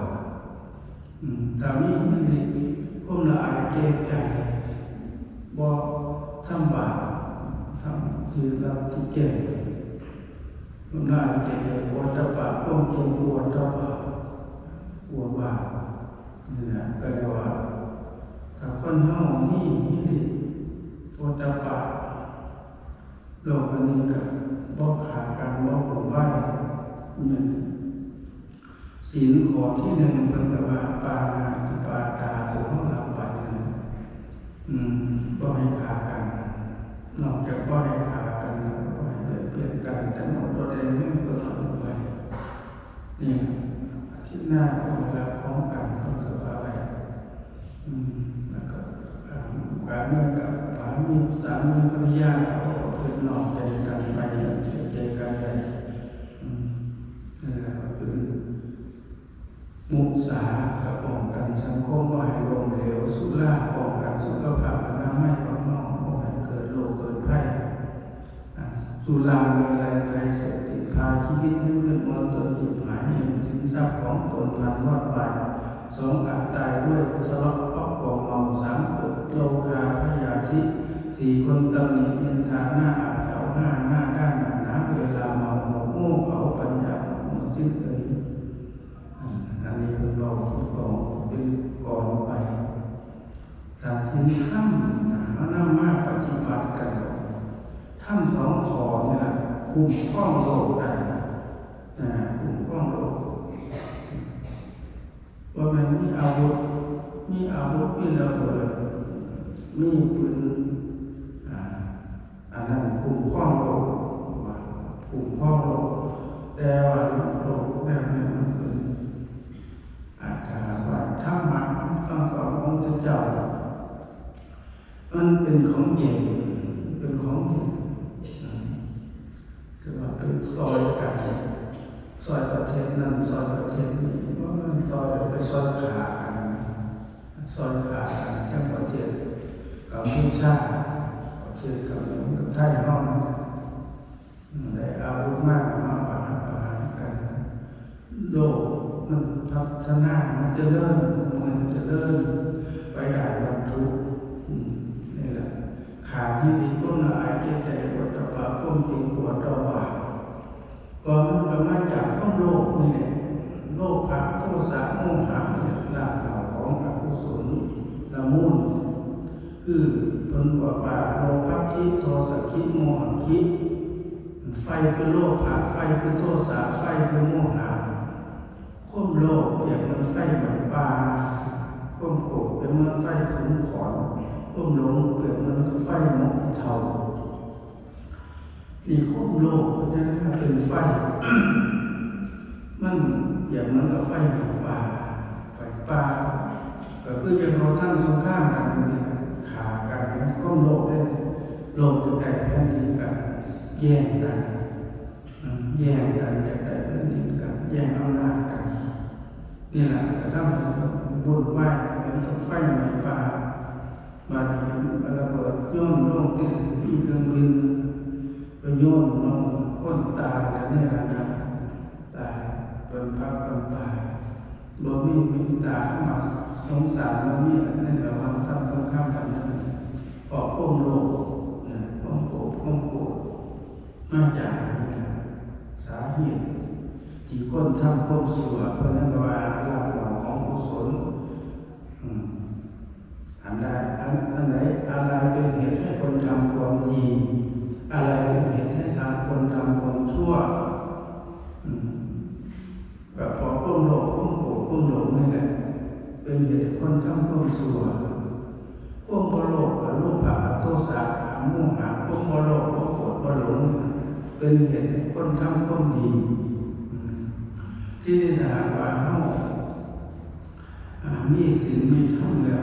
ອືມ ຖ້າມີຫິລິ ຄວາມລະອາຍແກ່ໃຈ ບໍ່ທຳບາບ ທຳທີ່ລັບທີ່ແຈ້ງ ຄວາມລະອາຍແກ່ໃຈ ໂອດຕະປະ ຄວາມເກງກົວຕໍ່ບາບ ກົວບາບ ນີ້ນະ ກໍເລີຍວ່າ ຖ້າຄົນເຮົາມີຫິລິ ໂອດຕະປະ ໂລກອັນນີ້ກໍບໍ່ຂ້າກັນ ບໍ່ວຸ່ນວາຍ ອືມ ສິນຂໍ້ທີໜຶ່ງ ເພິ່ນກໍວ່າ ປານາຕິປາຕາ ພວກເຮົາລັບໄປນັ້ນ ອືມ ບໍ່ໃຫ້ຂ້າກັນ ນອກຈາກບໍ່ໃຫ້ຂ້າກັນແລ້ວ ກໍບໍ່ໃຫ້ບຽດບຽນກັນ ແຕ່ໝົດຕົວແດງເງິນຕົວນ້ອຍໄປ ນີ້ ອາທິດໜ້າກໍໃຫ້ລັກຂອງກັນ ເພິ່ນກໍວ່າໄວ້ ອືມ ແລ້ວກໍ ອ່າ ການມີກັບ ສາມີ ສາມີພັນລະຍາກໍປະພຶດນອກໃຈກັນໄປ ເສຍໃຈກັນໄປ ອືມ ນັ້ນແຫຼະ ກໍເປັນມຸສາ ກໍປ້ອງກັນສັງຄົມບໍ່ໃຫ້ລົ້ມເຫຼວ, ສຸລາປ້ອງກັນສຸຂະພາບອະນາໄມຂອງເຮົາ ບໍ່ໃຫ້ເກີດໂລກເກີດໄພ. ອ່າ ສຸລາເມໄລໄຄເສບຕິດ ພາຊີວິດໃຫ້ມືດມົນຈົນຈິບຫາຍ, ໜຶ່ງ ສິນຊັບຂອງຕົນພັນວອດວາຍ, ສອງ ອາດຕາຍດ້ວຍສະເລາະເພາະຄວາມເມົາ, ສາມ ເກີດໂລຄາພະຍາທິ, ສີ່ ຄົນຕຳໜິນິນທາ ໜ້າອັບເຊົາ, ຫ້າ ໜ້າດ້ານໜັກໜາເວລາເມົາ, ຫົກ ໂງ່ເຂົາປັນຍາໝົດໝົດສິ້ນເອີຍ. ອັນນີ້ເພິ່ນເວົ້າເປັນກອງ ເປັນກອງໄປ. ຖ້າສິນທຳ ຖ້າເຮົານຳມາປະຕິບັດກັນ ທຳສອງຂໍ້ນີ້ລະ ຄຸ້ມຄອງໂລກໄດ້ ອາ ຄຸ້ມຄອງໂລກ. ບໍ່ແມ່ນມີອາວຸດ ມີອາວຸດ ມີລະເບີດ ມີປືນ ອາ ອັນນັ້ນຄຸ້ມຄອງໂລກ ວ່າຄຸ້ມຄອງໂລກ ແຕ່ວ່າໂລກແນວນີ້ມັນເປັນ ອາ ຖ້າຫາກວ່າທຳມະຄຳສອນຂອງພະພຸດທະເຈົ້າ ມັນເປັນຂອງເຢັນ ເປັນຂອງເຢັນ ອາ ຄືວ່າໄປຊ່ອຍກັນ ຊ່ອຍປະເທດນັ້ນ ຊ່ອຍປະເທດນີ້ ບໍ່ແມ່ນຊ່ອຍ ໄປຊ່ອຍຂ້າກັນ ຊ່ອຍຂ້າກັນ ຈັ່ງປະເທດກຳປູຊາ ປະເທດຂະເໝນກັບໄທເຮົາ ໄດ້ອາວຸດມາ ມາປະຫັດປະຫານກັນ. ໂລກມັນພັດທະນາ ມັນຈະເລີນ ເມືອງຈະເລີນໄປດ້ານວັດຖຸ ອືມ ນີ້ລະ ຂາດທີ່ດີ ຄວາມລະອາຍແກ່ໃຈ ໂອດຕະປະ ຄວາມເກງກົວຕໍ່ບາບ ກໍມັນກໍມາຈາກຄວາມໂລບນີ້ແຫຼະ ໂລພະ ໂທສະ ໂມຫະ ນີ້ແຫຼະ ຮາກເຫງົ້າຂອງອະກຸສົນລະມູນ ຄືເພິ່ນບອກວ່າ ໂລພັກຂິ ໂທສະຂິ ໂມຫະຂິ ໄຟຄືໂລພະ ໄຟຄືໂທສະ ໄຟຄືໂມຫະ. ຄວາມໂລບປຽບເໝືອນໄຟໄໝ້ປ່າ ຄວາມໂກດປຽບເໝືອນໄຟຂູນຂອນ ຄວາມຫຼົງປຽບເໝືອນໄຟໝົກຂີ້ເຖົ້າ. ນີ້ຄວາມໂລບເປັນຫຍັງມັນເປັນໄຟ ມັນປຽບເໝືອນກັບໄຟປ່າ ໄຟປ່າ ກໍຄືຢ່າງເຮົາທຳສົງຄາມກັນນີ້ ຂ້າກັນ ເປັນຄວາມໂລບເດ້ ໂລບຢາກໄດ້ແຜ່ນດິນກັນ ແຍ່ງກັນ ອືມ ແຍ່ງກັນ ຢາກໄດ້ແຜ່ນດິນກັນ ແຍ່ງອຳນາດກັນ ນີ້ລະ ກໍທຳໃຫ້ວຸ່ນວາຍ ເປັນກັບໄຟໄໝ້ປ່າ. ບາດນີ້ມັນລະເບີດໂຍນລົງຕິ ມີເຄື່ອງບິນໄປໂຍນລົງ ຄົນຕາຍລະເນລະນາດ ຕາຍ ເປັນຜັກເປັນປາຍ ບໍ່ມີເມດຕາເຂົ້າມາສົງສານ ບໍ່ມີໃນລະຫວ່າງທຳສົງຄາມກັນນັ້ນ ເພາະຄວາມໂລບນະ ຄວາມໂລບ ຄວາມໂກດ ມາຈາກອັນນີ້ລະ ສາເຫດ ທີ່ຄົນທຳຄວາມຊົ່ວ ເພິ່ນເອີ້ນວ່າລາບເຫງົາຂອງກຸສົນ. ອືມ ອັນໃດ ອັນ ອັນໃດ ອະໄລເປັນເຫດໃຫ້ຄົນທຳຄວາມດີ? ອະໄລເປັນເຫດໃຫ້ທາງຄົນທຳຄວາມຊົ່ວ? ອືມ ກໍເພາະຄວາມໂລບ ຄວາມໂກດ ຄວາມຫຼົງນີ້ແຫຼະ ເປັນເຫດໃຫ້ຄົນທຳຄວາມຊົ່ວ. ຄວາມບໍ່ໂລບ ອະໂລພະ ອະໂທສະ ອະໂມຫະ ຄວາມບໍ່ໂລບ ບໍ່ໂກດ ບໍ່ຫຼົງ ເປັນເຫດໃຫ້ຄົນທຳຄວາມດີ. ອືມ ທີນີ້ຖ້າຫາກວ່າເຮົາ ອາ ມີສິນມີທຳແລ້ວ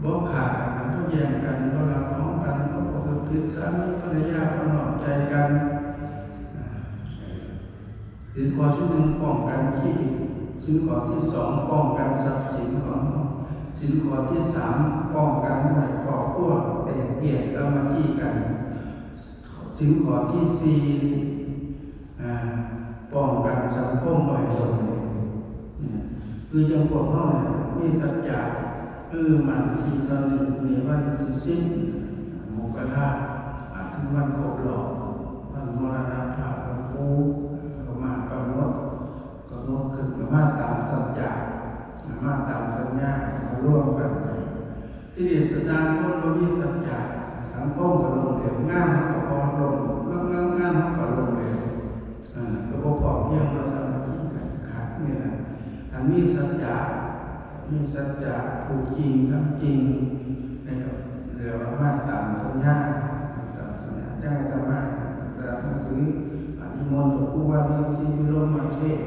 ບໍ່ຂ້າກັນ ບໍ່ແຍ່ງກັນ ບໍ່ລັກຂອງກັນ ບໍ່ປະພຶດຜິດ ສາມີພັນລະຍາ ບໍ່ນອກໃຈກັນ ອາ ສິນຂໍ້ທີໜຶ່ງປ້ອງກັນຊີວິດ, ສິນຂໍ້ທີສອງປ້ອງກັນຊັບສິນຂອງເຮົາ, ສິນຂໍ້ທີສາມປ້ອງກັນບໍ່ໃຫ້ຄອບຄົວແຕກແຍກສາມັກຄີກັນ, ສິນຂໍ້ທີສີ່ ອາ ປ້ອງກັນສັງຄົມບໍ່ໃຫ້ລົ້ມເຫຼວ. ຄືຈັ່ງພວກເຮົານີ້ມີສັດຈະ ຄືວັນທີເທົ່ານີ້ ມື້ວັນທີສິບມົກກະລາ ອາ ເຖິງວັນຄົບຮອບວັນມໍລະນະພາບຫຼວງປູ່ ກໍມາກຳນົດ ກຳນົດຂຶ້ນກໍມາຕາມສັດຈະ ມາຕາມສັນຍາ ມາລວມກັນ. ທີນີ້ຖ້າຕ່າງຄົນບໍ່ມີສັດຈະ ສັງຄົມກໍລົ້ມເຫຼວ ງານເຮົາກໍບໍ່ລົ້ມ ງານເຮົາກໍລົ້ມເຫຼວ ເອີ ກໍບໍ່ພ້ອມພຽງ ບໍ່ສາມັກຄີກັນ. ຂາດນີ້ລະ ອັນມີສັດຈະ ມີສັດຈະ ຜູ້ຈິງ ທຳຈິງ ນີ້ກໍເອີ້ນວ່າມາຕາມສັນຍາ ຕາມສັນຍາ. ຈັ່ງອາດຕະມາ ຕາມໜັງສື ອາ ນິມົນພະຄູວາ ວິສິດ ວິລົມມະເທດ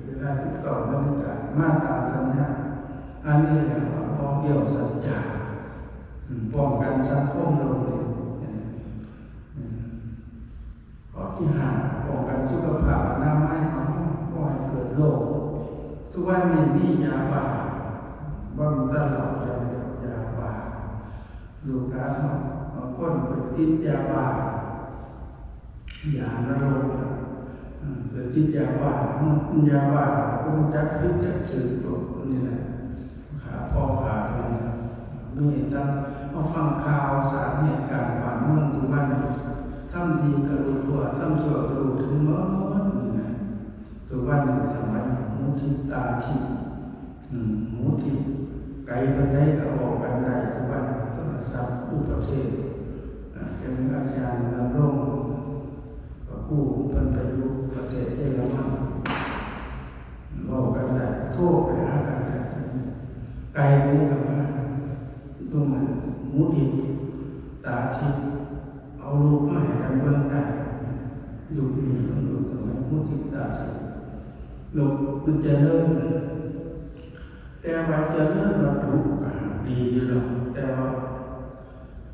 ເວລາສິບເກົ້ານາລິກາ ມາຕາມສັນຍາ. ອັນນີ້ແຫຼະວ່າບໍ່ກ່ຽວສັດຈາ ອາ ປ້ອງກັນສັງຄົມໂລກນີ້. ອາ ຂໍ້ທີຫ້າ ປ້ອງກັນສຸຂະພາບອະນາໄມຂອງເຮົາ ບໍ່ໃຫ້ເກີດໂລກ. ທຸກວັນນີ້ມີຢາບ້າ ບໍ່ມີແຕ່ເຫຼົ້າຢ່າງດຽວ ຢາບ້າ. ລູກຫຼານເຮົາບາງຄົນໄປຕິດຢາບ້າ ຢານະລົກ ອາ ໄປຕິດຢາບ້າ ຢາບ້າ ບໍ່ຮູ້ຈັກຜິດຈັກຖືກ ນີ້ແຫຼະ. ຂ້າພໍ່ຂ້າແມ່ ມີຕັ້ງ ເຮົາຟັງຂ່າວສານເຫດການບ້ານເມືອງທຸກວັນນີ້ ທຳດີກໍຮູ້ທົ່ວ ທຳຊົ່ວກໍຮູ້ເຖິງໝົດນີ້ນະ. ທຸກວັນນີ້ສະໄໝຫູທິບຕາທິບ ອືມ ຫູທິບ ໄກປານໃດກໍເວົ້າກັນໄດ້ທຸກວັນ ໂທລະສັບ ອຸປະເທດ ອາ ຈັ່ງອາຈານນະລົງ ພະຄູເພິ່ນໄປຢູ່ປະເທດເຢຍລະມັນ ເວົ້າກັນໄດ້ ໂທໄປຫາກັນໄດ້ ໄກນີ້ກໍມາ ຕົງນັ້ນຫູທິບຕາທິບ ເອົາຮູບມາໃຫ້ກັນເບິ່ງໄດ້. ຍຸກນີ້ມັນຢູ່ສະໄໝຫູທິບຕາທິບ ໂລກມັນຈະເລີນ ແຕ່ວ່າຈະເລີນວັດຖຸກໍດີຢູ່ດອກ ແຕ່ວ່າ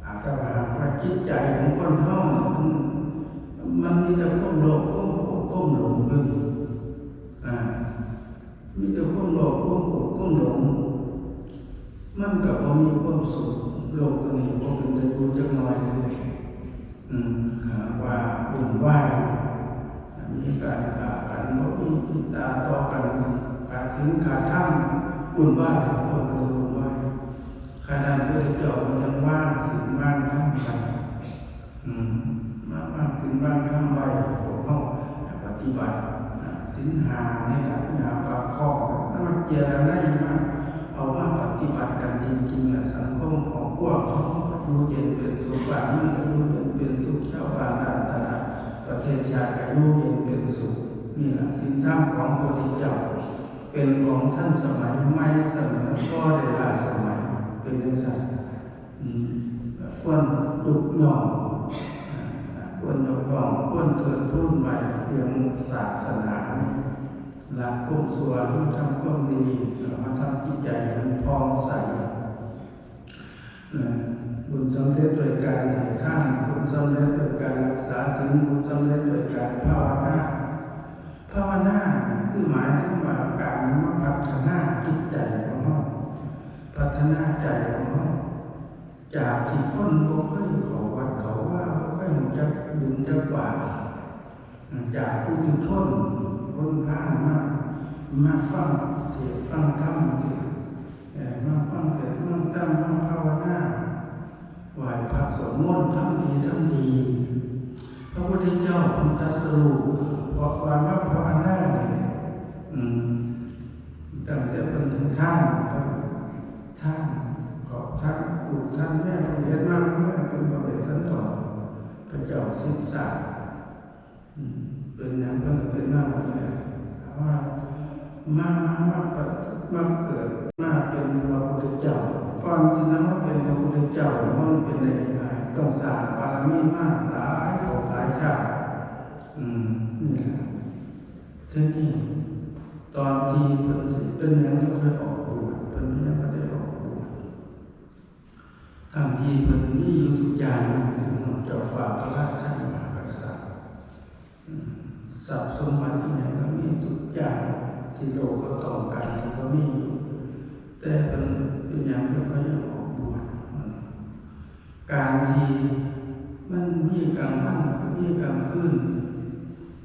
ອາ ຖ້າວ່າຫາກວ່າຈິດໃຈຂອງຄົນເຮົານີ້ ມັນ ມັນມີແຕ່ຄວາມໂລບ ຄວາມໂກດ ຄວາມຫຼົງຢູ່ນີ້ ອາ ມີແຕ່ຄວາມໂລບ ຄວາມໂກດ ຄວາມຫຼົງ ມັນກໍບໍ່ມີຄວາມສຸກ. ໂລກໂຕນີ້ບໍ່ເປັນຕາຢູ່ຈັກໜ້ອຍເລີຍ. ອືມ ຫາກວ່າວຸ່ນວາຍ ມີການຂ້າກັນ ບໍ່ມີເມດຕາຕໍ່ກັນ ຂາດສິນຂາດທຳ ວຸ່ນວາຍ ໂລກໂຕນີ້ວຸ່ນວາຍ. ຂະນັ້ນ ພະພຸດທະເຈົ້າເພິ່ນຍັງວາງສິນວາງທຳໄວ້ ອືມ ມາວາງສິນວາງທຳໄວ້ ພວກເຮົາປະຕິບັດ ອາ ສິນຫ້ານີ້ລະ ຍາປາກຄອງ ມາເຈຍລະໄນ ມາເອົາມາປະຕິບັດກັນຈິງໆ ລະສັງຄົມຄອບຄົວຂອງເຮົາກໍຢູ່ເຢັນເປັນສຸກ ບ້ານເມືອງກໍຢູ່ເຢັນເປັນສຸກ ຊາວບ້ານດ້ານຕະຫຼາດ ປະເທດຊາດກໍຢູ່ເຢັນເປັນສຸກ. ນີ້ລະສິນທຳຂອງພະພຸດທະເຈົ້າ ເປັນຂອງທັນສະໄໝ ໃໝ່ສະເໝີ ບໍ່ໄດ້ລ້າສະໄໝ ເປັນຈັ່ງຊັ້ນ. ອືມ ຄວນຍົກຍ້ອງ ຄວນຍົກຍ້ອງ ຄວນເທີດທູນໄວ້ ເລື່ອງສາສະໜານີ້ ລະຄວາມຊົ່ວ ມາທຳຄວາມດີ ມາທຳຈິດໃຈໃຫ້ມັນຜ່ອງໃສ. ເອີ ບຸນສຳເລັດດ້ວຍການໃຫ້ທານ, ບຸນສຳເລັດດ້ວຍການຮັກສາສິນ, ບຸນສຳເລັດດ້ວຍການພາວະນາ. ພາວະນານີ້ຄືໝາຍເຖິງວ່າການມາພັດທະນາຈິດໃຈຂອງເຮົາ, ພັດທະນາໃຈຂອງເຮົາ ຈາກທີ່ຄົນບໍ່ເຄີຍເຂົ້າວັດເຂົ້າວາ, ບໍ່ເຄີຍຮູ້ຈັກບຸນຈັກບາບ, ຈາກປຸຖຸຊົນຄົນພານມາ, ມາຟັງເທດຟັງທຳ ເອີ ມາຟັງເທດຟັງທຳ ມາພາວະນາ ໄຫວ້ພະສວດມົນ ທຳດີທຳດີ. ພະພຸດທະເຈົ້າເພິ່ນຕັດສະຮູ້ ເພາະ ວ່າມາພາວະນານີ້ ອືມ ຕັ້ງແຕ່ເພິ່ນທານ ເພິ່ນທານຂອບທານລູກທານເມຍ ເພິ່ນເຮັດມາ ເພິ່ນເປັນພະເວດສັນດອນ ພະເຈົ້າສິບຊາດ ອືມ ເປັນຫຍັງເພິ່ນກໍເປັນມາໝົດແລ້ວ ແຕ່ວ່າມາ ມາ ມາ ມາເກີດ ມາເປັນພະພຸດທະເຈົ້າ ກ່ອນທີ່ເຮົາເປັນພະພຸດທະເຈົ້າ ມັນເປັນໄດ້ງ່າຍ ຕ້ອງສ້າງບາລະມີມາຫຼາຍພບຫຼາຍຊາດ ອືມ ນີ້ແຫຼະ. ທີນີ້ຕອນທີ່ເພິ່ນຊິເປັນຫຍັງຈັ່ງຄ່ອຍອອກບວດ ເພິ່ນຍັງບໍ່ໄດ້ອອກບວດ ທັງທີ່ເພິ່ນມີຢູ່ທຸກຢ່າງ ເຈົ້າຟ້າພະລາຊາ ມະຫາກະສັດ ອືມ ຊັບສົມບັດອີ່ຫຍັງກໍມີທຸກຢ່າງ ທີ່ໂລກກໍຕ້ອງການກໍມີຢູ່ ແຕ່ເພິ່ນເປັນຫຍັງເພິ່ນກໍຍັງອອກບວດ ການທີ່ມັນມີກາງວັນ ກໍມີກາງຄືນ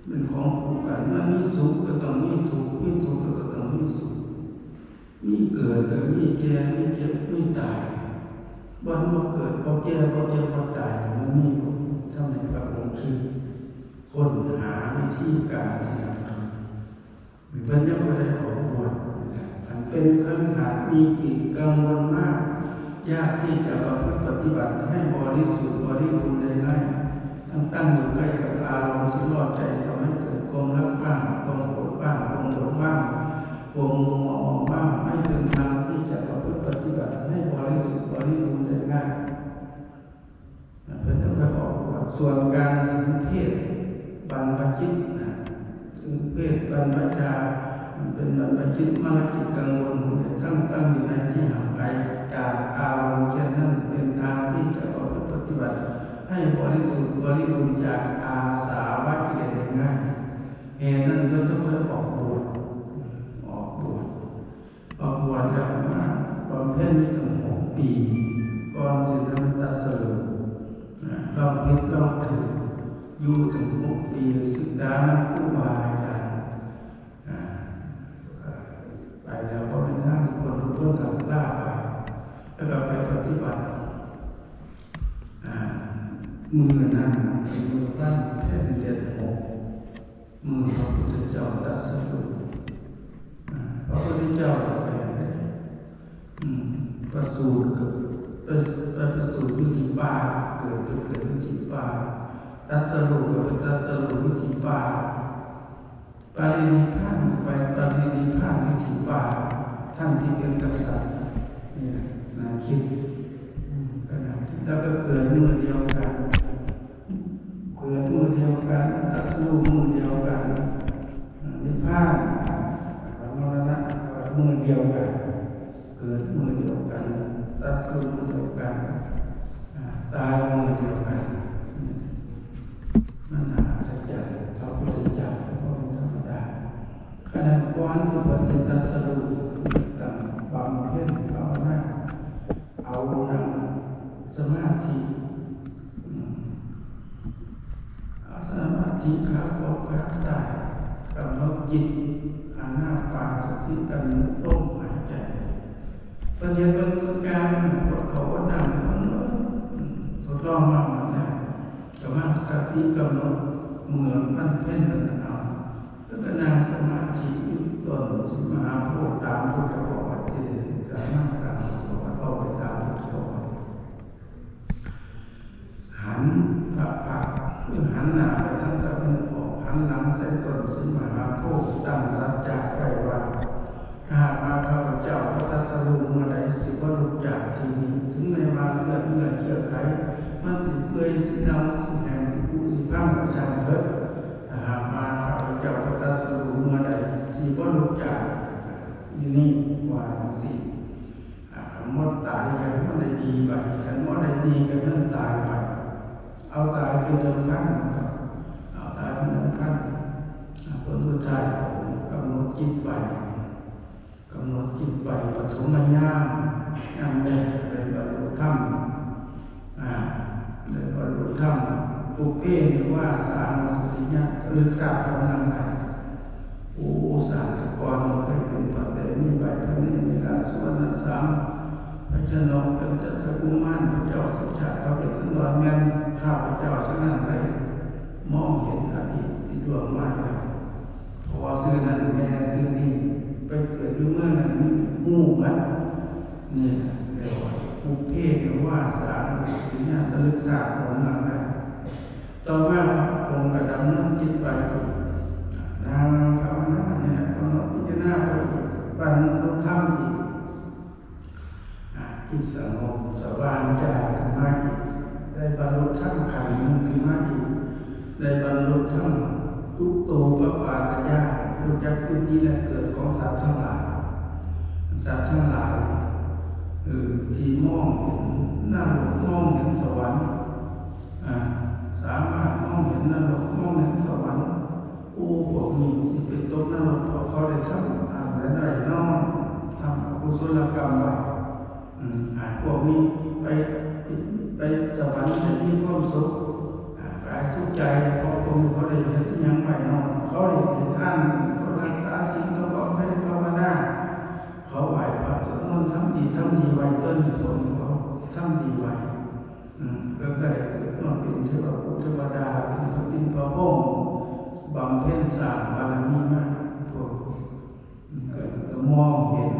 ເປັນຂອງຄູ່ກັນ ມັນມີສຸກກໍຕ້ອງມີທຸກ ມີທຸກກໍຕ້ອງມີສຸກ ມີເກີດກໍມີແກ່ ມີເຈັບ ມີຕາຍ ບໍ່ ບໍ່ເກີດ ບໍ່ແກ່ ບໍ່ເຈັບ ບໍ່ຕາຍ ມັນມີບໍ່? ທຳໃຫ້ພະອົງຄິດ ຄົ້ນຫາວິທີການທີ່ນຳ ເພິ່ນຍັງບໍ່ໄດ້ອອກບວດ. ຄັນເປັນຄະລິຫັດມີກິດກັງວົນມາກ ຍາກທີ່ຈະປະພຶດປະຕິບັດໃຫ້ບໍລິສຸດບໍລິບູນໄດ້ງ່າຍ. ຕັ້ງໆຢູ່ໃກ້ກັບອາລົມທີ່ຫຼໍ່ໃຈ ທຳໃຫ້ເກີດຄວາມລັກບ້າງ, ຄວາມໂກດບ້າງ, ຄວາມຫຼົງບ້າງ, ຄວາມມົວເມົາເມົາບ້າງ, ໄມ່ເປັນທາງທີ່ຈະປະພຶດປະຕິບັດໃຫ້ບໍລິສຸດບໍລິບູນໄດ້ງ່າຍ. ເພິ່ນຈັ່ງຄ່ອຍອອກບວດ. ສ່ວນການຖືເພດບັນພະຈິດນະ ຖືເພດບັນພະຈາ ມັນເປັນບັນພະຈິດມະລະກິດກັງວົນ ຕັ້ງ ຕັ້ງຢູ່ໃນທີ່ຫ່າງໄກຈາກອາລົມເຊັ່ນນັ້ນ ເປັນທາງທີ່ຈະປະພຶດປະຕິບັດໃຫ້ບໍລິສຸດບໍລິບູນຈາກອາສະວະກິເລດໄດ້ງ່າຍ. ເຫດນັ້ນເພິ່ນຈຶ່ງຄ່ອຍອອກບວດ ອອກບວດ. ອອກບວດແລ້ວມາບຳເພັນຢູ່ຕັ້ງຫົກປີ ກ່ອນຊິໄດ້ຕັດສະຮູ້ ລອງຜິດລອງຖືກ ຢູ່ຕັ້ງຫົກປີ ສຶກສານຳຄູບາອາຈານ ໄປແລ້ວບໍ່ແມ່ນທາງທີ່ພົ້ນ ເພິ່ນກໍລາໄປ ແລ້ວກໍໄປປະຕິບັດ ມື້ນັ້ນເປັນມື້ວັນເພັນເດືອນຫົກ ມື້ພະພຸດທະເຈົ້າຕັດສະຮູ້ ອາ ພະພຸດທະເຈົ້າກໍໄປເດ້ ອືມ ປະສູດ ໄປ ໄປປະສູດຢູ່ທີ່ປ່າ ເກີດ ໄປເກີດຢູ່ທີ່ປ່າ ຕັດສະຮູ້ກໍໄປຕັດສະຮູ້ຢູ່ທີ່ປ່າ ປະລິນິບພານກໍໄປປະລິນິບພານຢູ່ທີ່ປ່າ ທ່ານທີ່ເປັນກະສັດ ນີ້ນະ ໜ້າຄິດ ອືມ ກໍໜ້າຄິດ ແລ້ວກໍເກີດມື້ດຽວກັນ ເກີດມື້ດຽວກັນ ຕັດສະຮູ້ມື້ດຽວກັນ ນິບພານ ມໍລະນະມື້ດຽວກັນ ເກີດມື້ດຽວກັນ ຕັດສະຮູ້ມື້ດຽວກັນ ຕາຍມື້ດຽວກັນ ມັນໜ້າອັດສະຈັນ ພະພຸດທະເຈົ້າບໍ່ແມ່ນທຳມະດາ ຂະນັ້ນກ່ອນທີ່ເພິ່ນຈະຕັດສະຮູ້ ຕ້ອງບຳເພັນພາວະນາ ເອົານັ່ງສະມາທິ ອືມ ເອົາສະມາທິຂາຂວາຂາຊ້າຍ ກຳນົດຈິດ ອານາປານສະຕິ ກຳນົດລົມຫາຍໃຈ ເພິ່ນເຮັດເບິ່ງທຸກຢ່າງ ອົດເຂົ້າອົດນ້ຳໃຫ້ເບິ່ງເບິ່ງ ທົດລອງມາໝົດແລ້ວ ສະມາທິ ກຳນົດເມື່ອວັນເພັນນັ້ນເອົາ ເພິ່ນກໍນັ່ງສະມາທິຢູ່ຕົ້ນສິງມະຫາໂພ ຕາມພຸດທະປະຫວັດທີ່ໄດ້ສຶກສາມາ ຕາມພຸດທະປະຫວັດ ເວົ້າໄປຕາມພຸດທະປະຫວັດ ຫັນພະພັກ ຄືຫັນໜ້າໄປທາງຕາເວັນອອກ ຫັນຫຼັງໃສ່ຕົ້ນສິງມະຫາໂພ ຕັ້ງສັດຈະໄວ້ວ່າ ຖ້າຫາກວ່າຂ້າພະເຈົ້າບໍ່ຕັດສະຮູ້ເມື່ອໃດ ຊິບໍ່ລຸກຈາກທີ່ນີ້ ເຖິງແມ່ນວ່າເລືອດເນື້ອເຊື້ອໄຂມັນຊິເປື່ອຍ ຊິເນົ່າ ຊິແຫ້ງ ຊິຜຸ ຊິພັງກໍຊ່າງເທີດ ຖ້າຫາກວ່າຂ້າພະເຈົ້າບໍ່ຕັດສະຮູ້ເມື່ອໃດ ຊິບໍ່ລຸກຈາກທີ່ນີ້ ວ່າຈັ່ງຊີ້. ອາ ຄັນບໍ່ຕາຍກໍໃຫ້ມັນໄດ້ດີໄປ ຄັນບໍ່ໄດ້ດີກໍໃຫ້ມັນຕາຍໄປ ເອົາຕາຍເປັນເດີມພັນ ເອົາຕາຍເປັນເດີມພັນ ອາ ຜົນສຸດທ້າຍກໍກຳນົດຈິດໄປ ກຳນົດຈິດໄປປະຖົມຍາມ ຍາມໃດໄດ້ບັນລຸທຳ ອາ ໄດ້ບັນລຸທຳ ປຸບເພນິວາສານຸສະຕິຍານ ລະລຶກຊາດຄວາມຫຼັງໄດ້ ໂອ ຊາດຕະກ່ອນເຄີຍເປັນພະເຕມີໃບພະເນດ ມີລາຊະວັນນະສາມ ພະຊະນົກ ປັນຈະສະກຸມານ ພະເຈົ້າສິດທາດ ພະເວດສັນດອນ ແມ່ນຂ້າພະເຈົ້າຊະນັ້ນໄດ້ມອງເຫັນອະດີດທີ່ລ່ວງມາແລ້ວ ພໍ່ຊື່ນັ້ນ ແມ່ຊື່ນີ້ ໄປເກີດຢູ່ເມືອງນັ້ນ ຮູ້ໝົດ. ນີ້ແຫຼະ ເອີ້ນວ່າ ປຸບເພ ນະວາສານຸສະຕິຍານ ລະລຶກຊາດຜົນຫຼັງໄດ້. ຕໍ່ມາພະອົງກໍດຳເນີນຈິດໄປອີກ ນັ່ງພາວະນານີ້ແຫຼະ ກຳນົດພິຈາລະນາໄປອີກ ບັນລຸທຳອີກ. ອາ ຈິດສະຫງົບສະຫວ່າງຈາຂຶ້ນມາອີກ ໄດ້ບັນລຸທຳຂັ້ນໜຶ່ງຂຶ້ນມາອີກ ໄດ້ບັນລຸທຳຈຸຕູປະປາຕະຍານ ຮູ້ຈັກຈຸຕິແລະເກີດຂອງສັດທັງຫຼາຍ. ສັດທັງຫຼາຍ ເອີ ທີ່ມອງເຫັນນະລົກ ມອງເຫັນສະຫວັນ ອາ ສາມາດມອງເຫັນນະລົກ ມອງເຫັນສະຫວັນ. ໂອ້ ພວກນີ້ຊິໄປຕົກນະລົກ ເພາະເຂົາໄດ້ທຳອັນໃດນ້ອຍ ທຳອະກຸສົລະກຳໄວ້. ອາ ພວກນີ້ໄປ ໄປສະຫວັນໄດ້ມີຄວາມສຸກ ອາ ກາຍສຸກໃຈ ເພາະພວກນີ້ເຂົາໄດ້ເຮັດຫຍັງໄວ້ນ້ອຍ ເຂົາໄດ້ເຮັດທານ ເຂົາຮັກສາສິນ ເຂົາບຳເພັນພາວະນາ ເຂົາໄຫວ້ພະສວດມົນ ທຳດີ ທຳດີໄວ້ ຕົວນີ້ພວກນີ້ເຂົາທຳດີໄວ້. ອືມ ກໍໄດ້ເກີດມາເປັນເທວະບຸດເທວະດາ ເປັນພະອິນພະພົມ ບຳເພັນສ້າງບາລະມີມາ ພວກ ກໍ ກໍມອງເຫັນ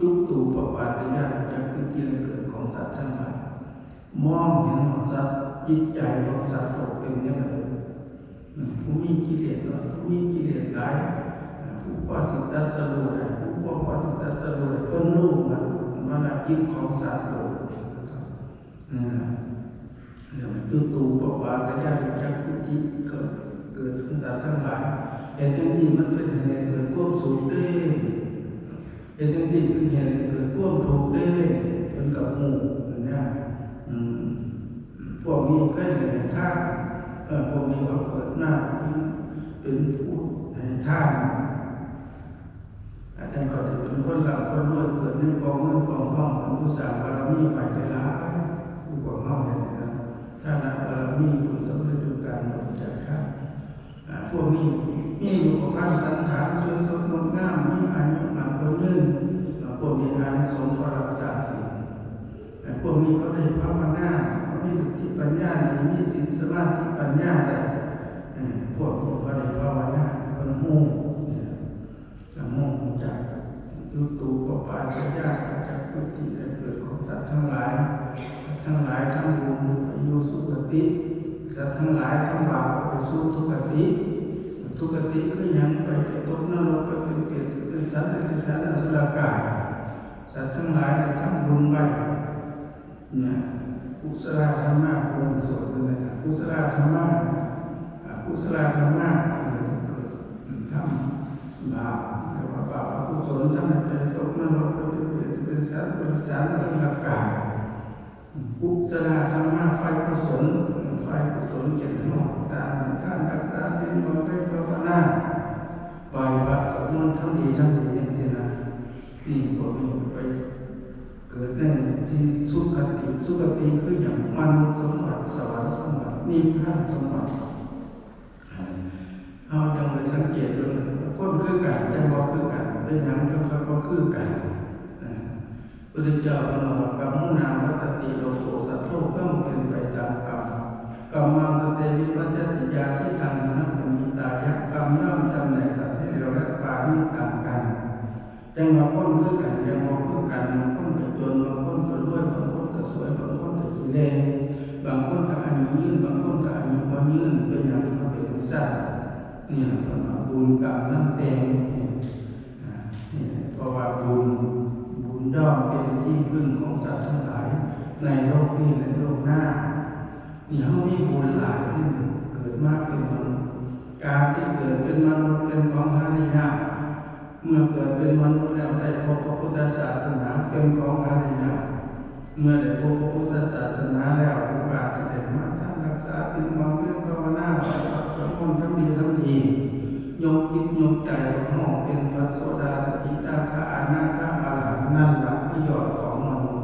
ຈຸຕູປະປາຕະຍານ ຈັກຈຸຕິແລະເກີດຂອງສັດທັງຫຼາຍ ມອງເຫັນວ່າສັດ ຈິດໃຈຂອງສັດໂລກເປັນແນວໃດ. ອືມ ຜູ້ມີກິເລດໜ້ອຍ ຜູ້ມີກິເລດຫຼາຍ ຜູ້ພໍຊິຕັດສະຮູ້ໄດ້ ຜູ້ບໍ່ພໍຊິຕັດສະຮູ້ໄດ້ ເພິ່ນຮູ້ໝົດວ່າຈິດຂອງສັດໂລກ. ເອີ ເອີ້ນວ່າຈຸຕູປະປາຕະຍານຈັກຈຸຕິ ເກີດ ເກີດທັງສັດທັງຫຼາຍ. ເຮັດຈັ່ງຊີ້ມັນເປັນເຫດໃຫ້ເກີດຄວາມສຸກເດ້ ເຮັດຈັ່ງຊີ້ເປັນເຫດໃຫ້ເກີດຄວາມທຸກເດ້ ເພິ່ນກໍຮູ້ນະ. ອືມ ພວກນີ້ເຄີຍໃຫ້ທານ ເອີ ພວກນີ້ເຂົາເກີດມາເປັນ ເປັນຜູ້ໃຫ້ທານ. ອາຈານກໍໄດ້ເປັນຄົນລ່ຳຄົນລວຍ ເກີດໃນກອງເງິນກອງທອງ ເປັນຜູ້ສ້າງບາລະມີໄວ້ຫຼາຍໆ ຄືພວກເຮົາເຫັນນີ້ນະ ທານະບາລະມີ ຜົນສຳເລັດດ້ວຍການບໍລິຈາກທານ. ອາ ພວກນີ້ມີຮູບປະພັນສັນຖານສວຍສົດງົດງາມ ມີອາຍຸໝັ້ນຂວັນຍືນ ອາ ພວກນີ້ອານິສົງຂອງການຮັກສາສິນ. ອາ ພວກນີ້ເຂົາໄດ້ພາວະນາ ເຂົາມີສະຕິປັນຍາດີ ມີສິນສະມາທິປັນຍາໄດ້ ອາ ພວກນີ້ເຂົາໄດ້ພາວະນາ ເພິ່ນຮູ້ ຈະມອງຮູ້ຈັກຈຸຕູປະປາຕະຍານ ຈັກຈຸຕິແລະເກີດຂອງສັດທັງຫຼາຍ. ສັດທັງຫຼາຍທຳບຸນໄປຢູ່ສຸຄະຕິ ສັດທັງຫຼາຍທຳບາບໄປສູ່ທຸກຄະຕິ. ທຸກຄະຕິຄືຫຍັງ? ໄປ ໄປຕົກນະລົກ ໄປເປັນເປດ ເປັນສັດ ເປັນເດຍລະຈານ ອະສຸລະກາຍ. ສັດທັງຫຼາຍໄດ້ທຳບຸນໄວ້ ນະ ກຸສະລະທຳມະ ເພິ່ນສອນເປັນຈັ່ງໃດ? ອະກຸສະລະທຳມະ ອະກຸສະລະທຳມະ ເກີດ ທຳບາບ ເອີ້ນວ່າບາບອະກຸສົນ ທຳໃຫ້ໄປຕົກນະລົກ ໄປເປັນເປດ ເປັນສັດ ເປັນເດຍລະຈານ ອະສຸລະກາຍ. ກຸສະລະທຳມະ ຝ່າຍກຸສົນ ເອີ ຝ່າຍກຸສົນ ເຊັ່ນ ເຮົາທານ ໃຫ້ທານ ຮັກສາສິນ ບຳເພັນພາວະນາ ໄຫວ້ພະ ສວດມົນ ທຳດີ ທຳດີ ຈັ່ງຊີ້ນະ. ນີ້ພວກນີ້ໄປ ເກີດໃນທີ່ສຸຄະຕິ ສຸຄະຕິຄືຫຍັງ? ມະນຸດສົມບັດ ສະຫວັນສົມບັດ ນິບພານສົມບັດ. ເຮົາຈັ່ງໄປສັງເກດເບິ່ງ ຄົນຄືກັນ ແຕ່ບໍ່ຄືກັນ ເປັນຫຍັງຈັ່ງຄ່ອຍບໍ່ຄືກັນ? ພຸດທະເຈົ້າເພິ່ນວ່າ ກຳມຸນາວັດຕະຕິໂລໂກ ສັດໂລກຍ່ອມເປັນໄປຕາມກຳ ກຳມັງ ສະເຕ ວິພັດຈະຕິ ຢາທິ ທັງ ຫິນະ ປະນີຕາຍະ ກຳຍ່ອມຈຳແນກສັດໃຫ້ແຫຼວ ແລະ ປານີຕາມກັນ. ຈັ່ງວ່າຄົນຄືກັນ ຈັ່ງບໍ່ຄືກັນ ບາງຄົນກໍຈົນ ບາງຄົນກໍລວຍ ບາງຄົນກໍສວຍ ບາງຄົນກໍຂີ້ເລ ບາງຄົນກໍອາຍຸຍືນ ບາງຄົນກໍອາຍຸບໍ່ຍືນ ເປັນຫຍັງເຂົາເປັນຈັ່ງຊັ້ນ? ນີ້ລະເພິ່ນວ່າບຸນກຳນຳແຕ່ງ ອາ ນີ້ແຫຼະ ເພາະວ່າບຸນ ບຸນຍ່ອມເປັນທີ່ເພິ່ງຂອງສັດທັງຫຼາຍໃນໂລກນີ້ ແລະ ໂລກໜ້າ. ນີ້ເຮົາມີບຸນຫຼາຍທີ່ເກີດມາເປັນມະນຸດ ການທີ່ເກີດເປັນມະນຸດເປັນຂອງຫາໄດ້ຍາກ ເມື່ອເກີດເປັນມະນຸດແລ້ວໄດ້ພົບພະພຸດທະສາສະໜາເປັນຂອງຫາໄດ້ຍາກ ເມື່ອໄດ້ພົບພະພຸດທະສາສະໜາແລ້ວ ໂອກາດທີ່ໄດ້ມາທານ ຮັກສາສິນ ບຳເພັນພາວະນາ ໄຫວ້ພະສວດມົນ ທຳດີທຳດີ ຍົກຈິດຍົກໃຈ ເຮົາເປັນພະໂສດາ ສະກິດາຄາ ອະນາຄາ ອະລະຫັນ ນັ້ນລະຄືຍອດຂອງມະນຸດ.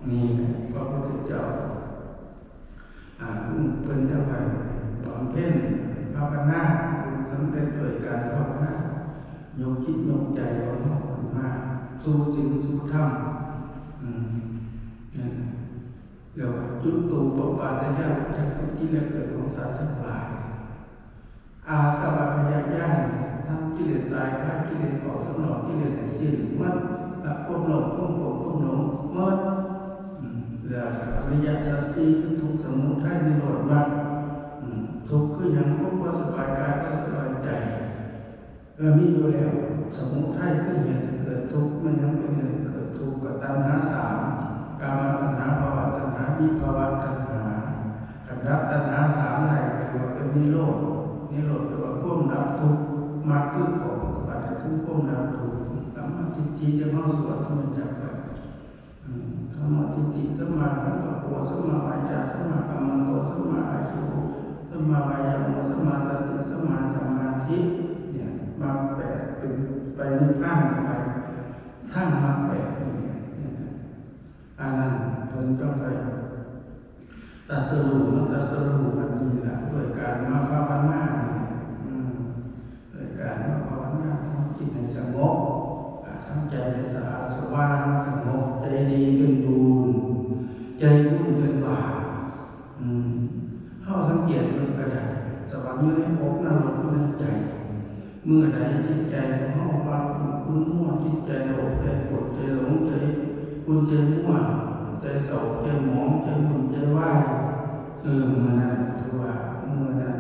ນີ້ແຫຼະພະພຸດທະເຈົ້າ ອາ ເພິ່ນຈະໃຫ້ບຳເພັນພາວະນາ ບຸນສຳເລັດດ້ວຍການພາວະນາ ຍົກຈິດຍົກໃຈຂອງເຮົາຂຶ້ນມາສູ່ສິນສູ່ທຳ ອືມ ນັ້ນແຫຼະ ເອີ້ນວ່າຈຸຕູປະປາຕະຍານ ຈັກຈຸຕິແລະເກີດຂອງສັດທັງຫຼາຍ. ອາສະວະຂະຍະຍານ ທັງກິເລດຕາຍ ຄາຍກິເລດອອກ ສຳລອກກິເລດໃຫ້ສິ້ນໝົດ ລະຄວາມໂລບ ຄວາມໂກດ ຄວາມຫຼົງໝົດ. ອາ ແລ້ວອະລິຍະສັດສີ່ ຄືທຸກ ສະມຸໄທ ນິໂຣດ ມັກ. ອາ ທຸກຄືຫຍັງ? ຄວາມບໍ່ສະບາຍກາຍ ບໍ່ສະບາຍໃຈ ເອີ ມີຢູ່ແລ້ວ. ສະມຸໄທຄືເຫດໃຫ້ເກີດທຸກ ແມ່ນຫຍັງເປັນເຫດໃຫ້ເກີດທຸກ? ກໍຕັນຫາສາມ ກາມະຕັນຫາ ພະວະຕັນຫາ ວິພະວະຕັນຫາ. ຄັນດັບຕັນຫາສາມໄດ້ ເອີ້ນວ່າເປັນນິໂຣດ. ນິໂຣດແປວ່າຄວາມດັບທຸກ. ມັກຄືຂໍ້ປະຕິບັດໃຫ້ເຖິງຄວາມດັບທຸກ. ສຳມາທິດຖິທີ່ເຮົາສວດ ສຳມາຈັກໄປ ອາ ສຳມາທິດຖິ ສຳມາສັງກະໂປ ສຳມາວາຈາ ສຳມາກັມມັນໂຕ ສຳມາອາຊີວະ ສຳມາວາຍາໂມ ສຳມາສະຕິ ສຳມາສະມາທິ ເນຍ ມັກແປດ ເປັນໄປນິບພານໄປ ທາງມັກແປດນີ້. ອັນນັ້ນເພິ່ນຕ້ອງໃຊ້ຕັດສະຮູ້ ມາຕັດສະຮູ້ອັນນີ້ລະ ດ້ວຍການມາພາວະນານີ້ແຫຼະ. ອືມ ໂດຍການມາພາວະນາ ທຳຈິດໃຫ້ສະຫງົບ ອາ ທຳໃຈໃຫ້ສະອາດສະຫວ່າງ ສະຫງົບ ໃຈດີເປັນບຸນ ໃຈບຸນເປັນບາບ. ອືມ ເຮົາສັງເກດເບິ່ງກໍໄດ້ ສະຫວັນຢູ່ໃນອົກ ນະລົກຢູ່ໃນໃຈ. ເມື່ອໃດຈິດໃຈຂອງເຮົາວ່າຂຸ້ນມັວ ຈິດໃຈໂລບ ໃຈໂກດ ໃຈຫຼົງ ໃຈຂຸ້ນ ໃຈມົວ ໃຈເສົ້າ ໃຈໝອງ ໃຈວຸ່ນ ໃຈວາຍ ເອີ ເມື່ອນັ້ນຖືວ່າ ເມື່ອນັ້ນ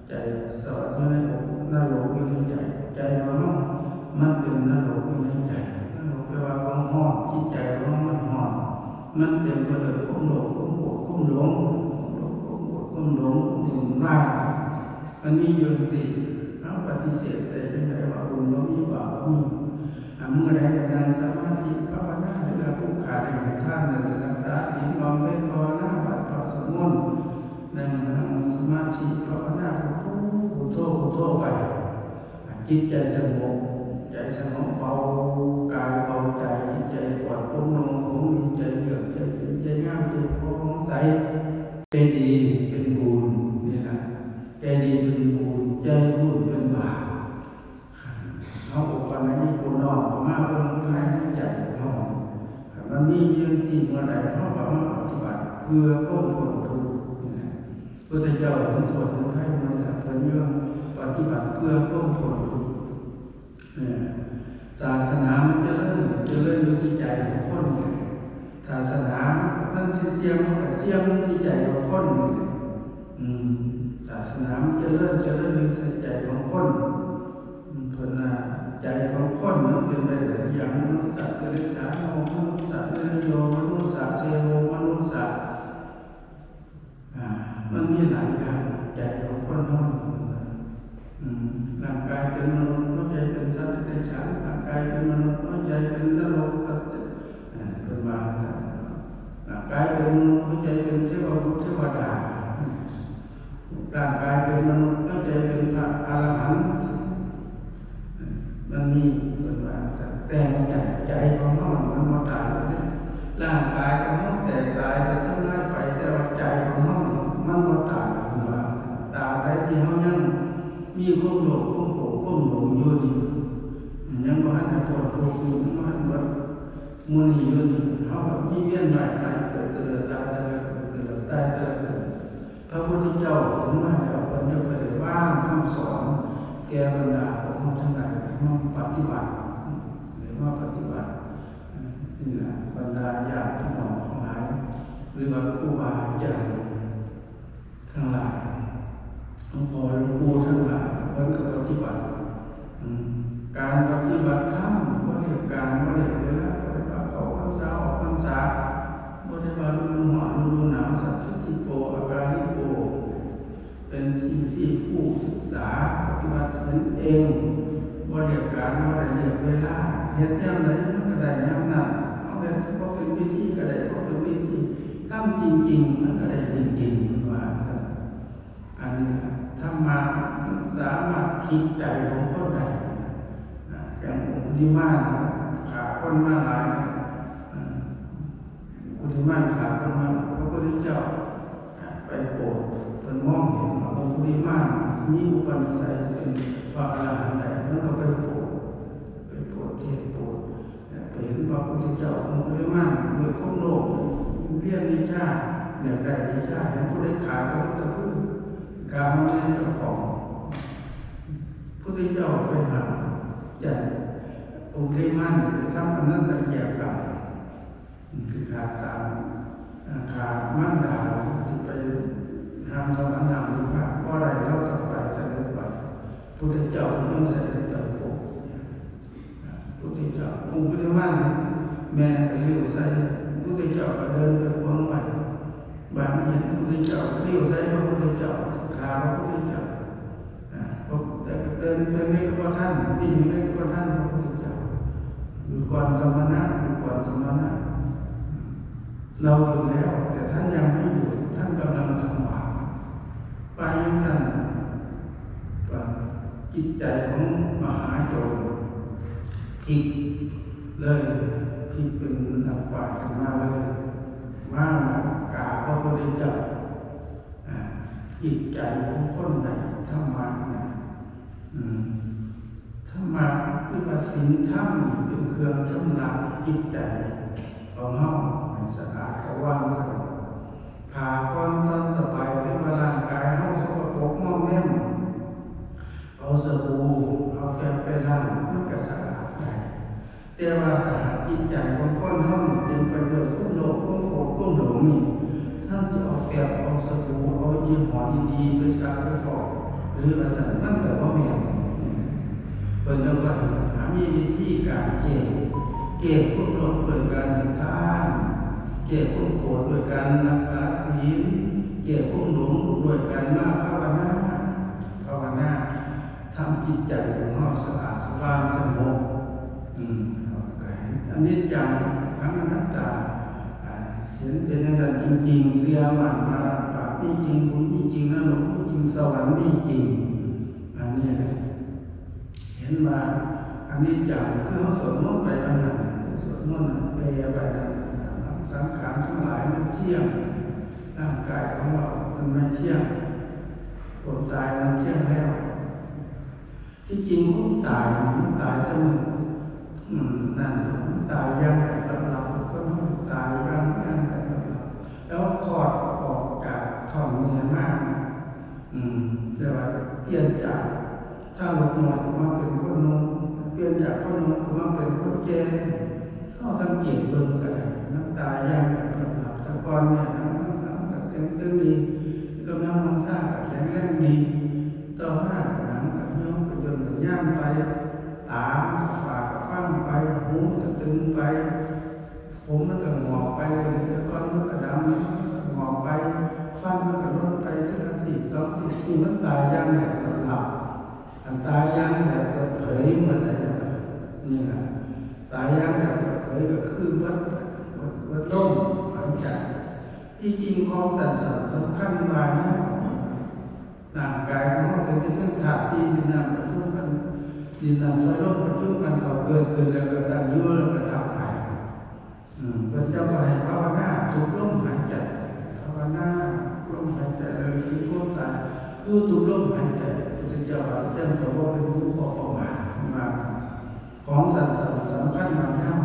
ໃຈສະຫວັນຢູ່ໃນອົກ ນະລົກຢູ່ໃນໃຈ. ໃຈຂອງເຮົາມັນເປັນນະລົກຢູ່ໃນໃຈ. ນະລົກແປວ່າຄວາມຮ້ອນ, ຈິດໃຈຂອງເຮົາມັນຮ້ອນ, ມັນເຕັມໄປດ້ວຍຄວາມໂລບ, ຄວາມໂກດ, ຄວາມຫຼົງ, ຄວາມໂລບ, ຄວາມໂກດ, ຄວາມຫຼົງ, ຄວາມຫຍຸ້ງຫຼາຍ. ມັນມີຢູ່ຈັ່ງຊີ້. ເຮົາປະຕິເສດໄດ້ຈັ່ງໃດວ່າບຸນບໍ່ມີ, ບາບບໍ່ມີ? ອາ ເມື່ອໃດໄດ້ນັ່ງສະມາທິພາວະນາ ຫຼືວ່າຜູ້ຂ້າໄດ້ໃຫ້ທານ ໄດ້ຮັກສາສິນ ບຳເພັນພາວະນາ ໄຫວ້ພະສວດມົນ ນັ່ງ ນັ່ງສະມາທິພາວະນາ ພຸດໂທ ພຸດໂທ ພຸດໂທໄປ ຈິດໃຈສະຫງົບ ໃຈສະຫງົບ ເບົາກາຍເບົາໃຈ ຈິດໃຈປອດໂປ່ງໂລ່ງໂຂງ ມີໃຈເຍືອກ ໃຈເຢັນ ໃຈງາມ ໃຈຜ່ອງໃສ ໃຈດີເປັນບຸນ ນີ້ລະ ໃຈດີເປັນບຸນ ໃຈບຸນເປັນບາບ. ເຮົາອົບປະນະຍິໂກນ້ອມເຂົ້າມາເບິ່ງພາຍໃນໃຈຂອງເຮົາ ຄັນມັນມີຢູ່ຈັ່ງຊີ້ເມື່ອໃດ ເຮົາກໍມາປະຕິບັດເພື່ອຄວາມພົ້ນທຸກນີ້ແຫຼະ. ພຸດທະເຈົ້າເຫັນໂທດເຫັນໄພໝົດນີ້ລະ ເພິ່ນຍັງປະຕິບັດເພື່ອຄວາມພົ້ນທຸກ. ເອີ ສາສະໜາມັນຈະເລີນ ຈະເລີນຢູ່ທີ່ໃຈຂອງຄົນນີ້ແຫຼະ. ສາສະໜາມັນ ມັນຊິເສື່ອມ ມັນກໍເສື່ອມທີ່ໃຈຂອງຄົນນີ້ແຫຼະ. ອືມ ສາສະໜາມັນຈະເລີນ ຈະເລີນຢູ່ທີ່ໃຈຂອງຄົນ. ເພິ່ນວ່າໃຈຂອງຄົນມັນເປັນໄປຫຼາຍຢ່າງ ມະນຸດສະ ຕິເຣກສານ ໂນມະນຸດສະ ນິລະໂຍມະນຸດສະ ເທໂວມະນຸດສະ ອາ ມັນມີຫຼາຍຢ່າງໃຈຂອງຄົນເຮົາ. ອືມ ຮ່າງກາຍເປັນມະນຸດ ຫົວໃຈເປັນສັດເດຍລະສານ ຮ່າງກາຍເປັນມະນຸດ ຫົວໃຈເປັນນະລົກ ອາ ເພິ່ນວ່າຈັ່ງຊັ້ນ. ຮ່າງກາຍເປັນມະນຸດ ຫົວໃຈເປັນເທວະບຸດເທວະດາ ຮ່າງກາຍເປັນມະນຸດ ຫົວໃຈເປັນພະອະລະຫັນ. ມັນມີ ເພິ່ນວ່າ ແຕ່ໃຈ ໃຈຂອງເຮົານີ້ມັນບໍ່ຕາຍເດ້. ຮ່າງກາຍຂອງເຮົາແຕກຕາຍໄປ ທຳລາຍໄປ ແຕ່ວ່າໃຈຂອງເຮົານີ້ມັນບໍ່ຕາຍ ເພິ່ນວ່າ. ຕາບໃດທີ່ເຮົາຍັງມີຄວາມໂລບ ຄວາມໂກດ ຄວາມຫຼົງຢູ່ນີ້ ຍັງບໍ່ທັນໄດ້ພົ້ນທຸກຢູ່ ຍັງບໍ່ທັນໝົດ ມື້ນີ້ຢູ່ນີ້ ເຮົາກໍມີວຽນວ່າຍຕາຍເກີດ ເກີດແລ້ວຕາຍ ຕາຍແລ້ວເກີດ ເກີດແລ້ວຕາຍ ຕາຍແລ້ວເກີດ. ພະພຸດທະເຈົ້າເຫັນມາແລ້ວ ເພິ່ນຈຶ່ງໄດ້ວາງຄຳສອນແກ່ບັນດາພວກເຮົາທັງຫຼາຍ ໃຫ້ມາປະຕິບັດ ໃຫ້ມາປະຕິບັດ. ນີ້ລະ ບັນດາຍາດພີ່ນ້ອງທັງຫຼາຍ ຫຼືວ່າຄູບາອາຈານ ທັງຫຼາຍ ຫຼວງພໍ່ຫຼວງปู่ທັງຫຼາຍ ເພິ່ນກໍປະຕິບັດ. ອືມ ການປະຕິບັດທຳ ບໍ່ລຽກການ ບໍ່ລຽກເວລາ ບໍ່ໄດ້ວ່າເຂົ້າພັນສາ ອອກພັນສາ ບໍ່ໄດ້ວ່າລະດູຮ້ອນ ລະດູໜາວ ສັນທິດຖິໂກ ອາກາລິໂກ ເປັນສິ່ງທີ່ຜູ້ສຶກສາປະຕິບັດເຫັນເອງ ບໍ່ລຽກການ ບໍ່ໄດ້ລຽກເວລາ ເຮັດຍາມໃດມັນກໍໄດ້ຍາມນັ້ນ ເຮົາເຮັດພໍເປັນພິທີກໍໄດ້ພໍເປັນພິທີ ທຳຈິງໆ ມັນກໍໄດ້ຈິງໆ ເພິ່ນວ່າ. ອັນນີ້ທຳມະສາມາດພລິກໃຈຂອງຄົນໄດ້ ອາ ຢ່າງອົງຄຸລິມານຂ້າຄົນມາຫຼາຍ ອາ ອົງຄຸລິມານຂ້າຄົນມາຫຼາຍ ພະພຸດທະເຈົ້າ ອາ ໄປໂປດ ເພິ່ນມອງເຫັນວ່າອົງຄຸລິມານມີອຸປະນິໄສເປັນພະອະລະຫັນໄດ້ ເພິ່ນກໍໄປໂປດ ໄປໂປດເທດໂປດ ໄປເຫັນພະພຸດທະເຈົ້າ ອົງຄຸລິມານດ້ວຍຄວາມໂລບ ຮຽນວິຊາ ຢາກໄດ້ວິຊາ ເຫັນຜູ້ໃດຂາດກໍຕະພຶ້ນ ກາມາເປັນເຈົ້າຂອງ ພຸດທະເຈົ້າໄປຫ້າມ ຢ່າງອົງຄຸລິມານໄປທຳອັນນັ້ນລະເກຍກັມ ຄືຂ້າ ຂ້າ ຂ້າມານດາ ຊິໄປຫ້າມສະຫວັນຫ້າມນິບພານບໍ່ໄດ້ ລາວຕ້ອງໄປສະເໜີໄປ ພຸດທະເຈົ້າຍັງສະເໜີໄປໂປດ ພຸດທະເຈົ້າ ອົງຄຸລິມານ ແມ່ກໍລ້ຽວໃສ່ ພຸດທະເຈົ້າກໍເດີນໄປຂວາງໄປ ບາດນີ້ພຸດທະເຈົ້າລ້ຽວໃສ່ພະພຸດທະເຈົ້າ ຂ້າພະພຸດທະເຈົ້າ ອາ ແລ້ວກໍເດີນໄປໃນກໍບໍ່ທັນ ປີ້ງໄປໃນກໍບໍ່ທັນພະພຸດທະເຈົ້າ ຢູ່ກ່ອນສະມະນະ ຢູ່ກ່ອນສະມະນະ ລາວຢູ່ແລ້ວ ແຕ່ທ່ານຍັງບໍ່ຢູ່ ທ່ານກຳລັງທຳບາບ ໄປຈັ່ງຊັ້ນ ຈິດໃຈຂອງມະຫາໂຈນ ພິກເລີຍ ພິກເປັນນັກປາດຂຶ້ນມາເລີຍ ມາກາບພະພຸດທະເຈົ້າ ອາ ຈິດໃຈຂອງຄົນໃດທຳມະນະ ອືມ ທຳມະ ຫຼືວ່າສິນທຳນີ້ເປັນເຄື່ອງຊຳລະຈິດໃຈຂອງເຮົາໃຫ້ສະອາດສະຫວ່າງສະຫງົບ ຜ້າກ່ອນຕອນສະບາຍ ຫຼືວ່າຮ່າງກາຍເຮົາສົກກະປົກມອມແມມ ເອົາສະບູ ເອົາແຟບໄປລ້າງ ມັນກໍສະອາດໄດ້ ແຕ່ວ່າຖ້າຫາກຈິດໃຈຂອງຄົນເຮົານີ້ເຕັມໄປດ້ວຍຄວາມໂລບ ຄວາມໂກດ ຄວາມຫຼົງນີ້ ທ່ານຊິເອົາແຟບ ເອົາສະບູ ເອົາຍີ່ຫໍ້ດີໆ ໄປສະໄປຟອກ ຫຼືວ່າຊັ້ນ ມັນກໍບໍ່ແມ່ນ. ເພິ່ນຕ້ອງການໃຫ້ເຮົາມີວິທີການແກ້ ແກ້ຄວາມໂລບດ້ວຍການໃຫ້ທານ ແກ້ຄວາມໂກດດ້ວຍການຮັກສາສິນ ແກ້ຄວາມຫຼົງດ້ວຍການມາພາວະນາ ພາວະນາ ທຳຈິດໃຈຂອງເຮົາສະອາດສະຫວ່າງສະຫງົບ ອືມ ອະນິດຈັງ ທັງອະນັດຕາ ອາ ເຫັນເປັນຢ່າງນັ້ນຈິງໆ ເຊື່ອໝັ້ນວ່າບາບມີຈິງ ບຸນມີຈິງ ນະລົກມີຈິງ ສະຫວັນມີຈິງ ອັນນີ້ແຫຼະ ເຫັນວ່າອະນິດຈັງ ຄືເຮົາສວດມົນໄປວ່ານັ້ນ ສວດມົນແປໄປນັ້ນ ສັງຂານທັງຫຼາຍມັນທ່ຽງ ຮ່າງກາຍຂອງເຮົາມັນບໍ່ທ່ຽງ ຄວາມຕາຍມັນທ່ຽງແລ້ວ ທີ່ຈິງຄວາມຕາຍມັນຕາຍແຕ່ມື້ ອືມ ນັ້ນ ມັນຕາຍຢ່າງແບບຫຼັບໆ ຄົນເຮົາຕາຍຢ່າງ ຢ່າງແບບຫຼັບໆ ແລ້ວຄອດອອກຈາກທ້ອງແມ່ມາ ອືມ ແຕ່ວ່າປ່ຽນຈາກທາລົກນ້ອຍມາເປັນຄົນໜຸ່ມ ປ່ຽນຈາກຄົນໜຸ່ມກໍມາເປັນຄົນແກ່ ເຮົາສັງເກດເບິ່ງກໍໄດ້ ມັນຕາຍຢ່າງແບບຫຼັບໆ ແຕ່ກ່ອນນີ້ໜັງມັນກໍເຕັງຕຶງດີ ກຳລັງວັງຊາກໍແຂງແຮງດີ ຕໍ່ມາກໍໜັງກໍຫ່ຽວ ກໍຍ່ນກໍຍ່ານໄປ ຕາມັນກໍຝ້າກໍຟາງໄປ ຫູມັນກໍຕຶງໄປ ຜົມມັນກໍຫງອກໄປເລື້ອຍໆ ແຕ່ກ່ອນມັນກໍດຳ ມັນກໍຫງອກໄປ ຟັນມັນກໍຫຼົ່ນໄປ ເທື່ອລະຊີ້ສອງຊີ້ ນີ້ມັນຕາຍຢ່າງແບບຫຼັບໆ ອັນຕາຍຢ່າງແບບເປີດເຜີຍເມື່ອໃດ ນີ້ລະ ຕາຍຢ່າງແບບເປີດເຜີຍກໍຄືໝົດ ໝົດ ໝົດລົມຫາຍໃຈ ທີ່ຈິງຂອງສັນສຳຄັນວ່າຍາມ ຮ່າງກາຍຂອງເຮົາເປັນໄປເຖິງທາດສີ່ ດິນ ນ້ຳ ປະຊຸມກັນ ດິນ ນ້ຳ ໄຟ ລົມ ປະຊຸມກັນເຂົ້າເກີດຂຶ້ນ ແລ້ວກໍຕັ້ງຢູ່ ແລ້ວກໍດັບໄປ ອືມ ເພິ່ນເຈົ້າກໍໃຫ້ພາວະນາທຸກລົມຫາຍໃຈ ພາວະນາລົມຫາຍໃຈ ແລ້ວເຖິງຄວາມຕາຍ ຢູ່ທຸກລົມຫາຍໃຈ ພະພຸດທະເຈົ້າວ່າ ຈັ່ງກໍບໍ່ເປັນຜູ້ບໍ່ປະໝາດ ວ່າ ຂອງສັນສຳ ສຳຄັນບາງຢ່າງ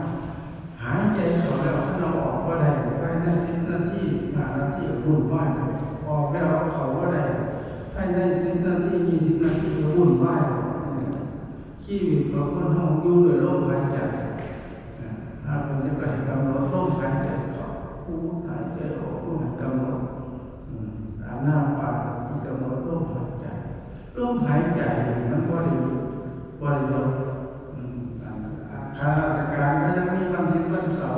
ຫາຍໃຈເຂົ້າແລ້ວ ຄັນເອົາອອກບໍ່ໄດ້ ພາຍໃນສິບນາທີ ສິບຫ້ານາທີ ວຸ່ນວາຍ ອອກແລ້ວເອົາເຂົ້າບໍ່ໄດ້ ພາຍໃນສິບນາທີ ຊາວນາທີ ວຸ່ນວາຍ ນີ້ແຫຼະ ຊີວິດຂອງຄົນເຮົາຢູ່ດ້ວຍລົມຫາຍໃຈ ອາ ຫາກເພິ່ນຈະໃຫ້ກຳນົດລົມຫາຍໃຈເຂົ້າ ຫາຍໃຈອອກ ໃຫ້ກຳນົດ ອານາປານສະຕິ ກຳນົດລົມຫາຍໃຈ ລົມຫາຍໃຈນີ້ມັນບໍ່ໄດ້ ບໍ່ໄດ້ຍົກ ອືມ ອາ ຂ້າລາຊະການກໍຍັງມີວັນທິດວັນເສົາ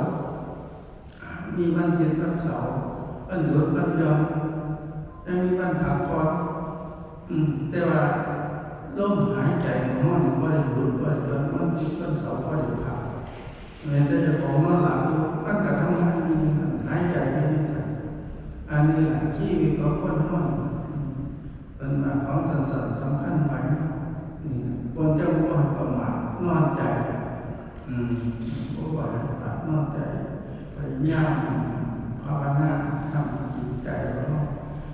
ອາ ມີວັນທິດວັນເສົາ ວັນຢຸດວັນຢ່ອນ ຍັງມີວັນພັກຜ່ອນ ອືມ ແຕ່ວ່າລົມຫາຍໃຈຂອງເຮົານີ້ບໍ່ໄດ້ຢຸດ ບໍ່ໄດ້ຢ່ອນ ວັນທິດວັນເສົາບໍ່ໄດ້ພັກ ແມ່ນແຕ່ເຈົ້າຂອງນອນຫຼັບຢູ່ ມັນກໍທຳງານຢູ່ ຫາຍໃຈຢູ່ຈັ່ງຊັ້ນ ອັນນີ້ລະ ຊີວິດຂອງຄົນເຮົານີ້ ເພິ່ນວ່າຂອງສັ້ນໆ ສຳຄັນຫຼາຍ ນີ້ ເພິ່ນຈະບໍ່ໃຫ້ປະໝາດນອນໃຈ ອືມ ບໍ່ໃຫ້ປະໝາດນອນໃຈ ພະຍາຍາມພາວະນາ ທຳຈິດໃຈຂອງເຮົາ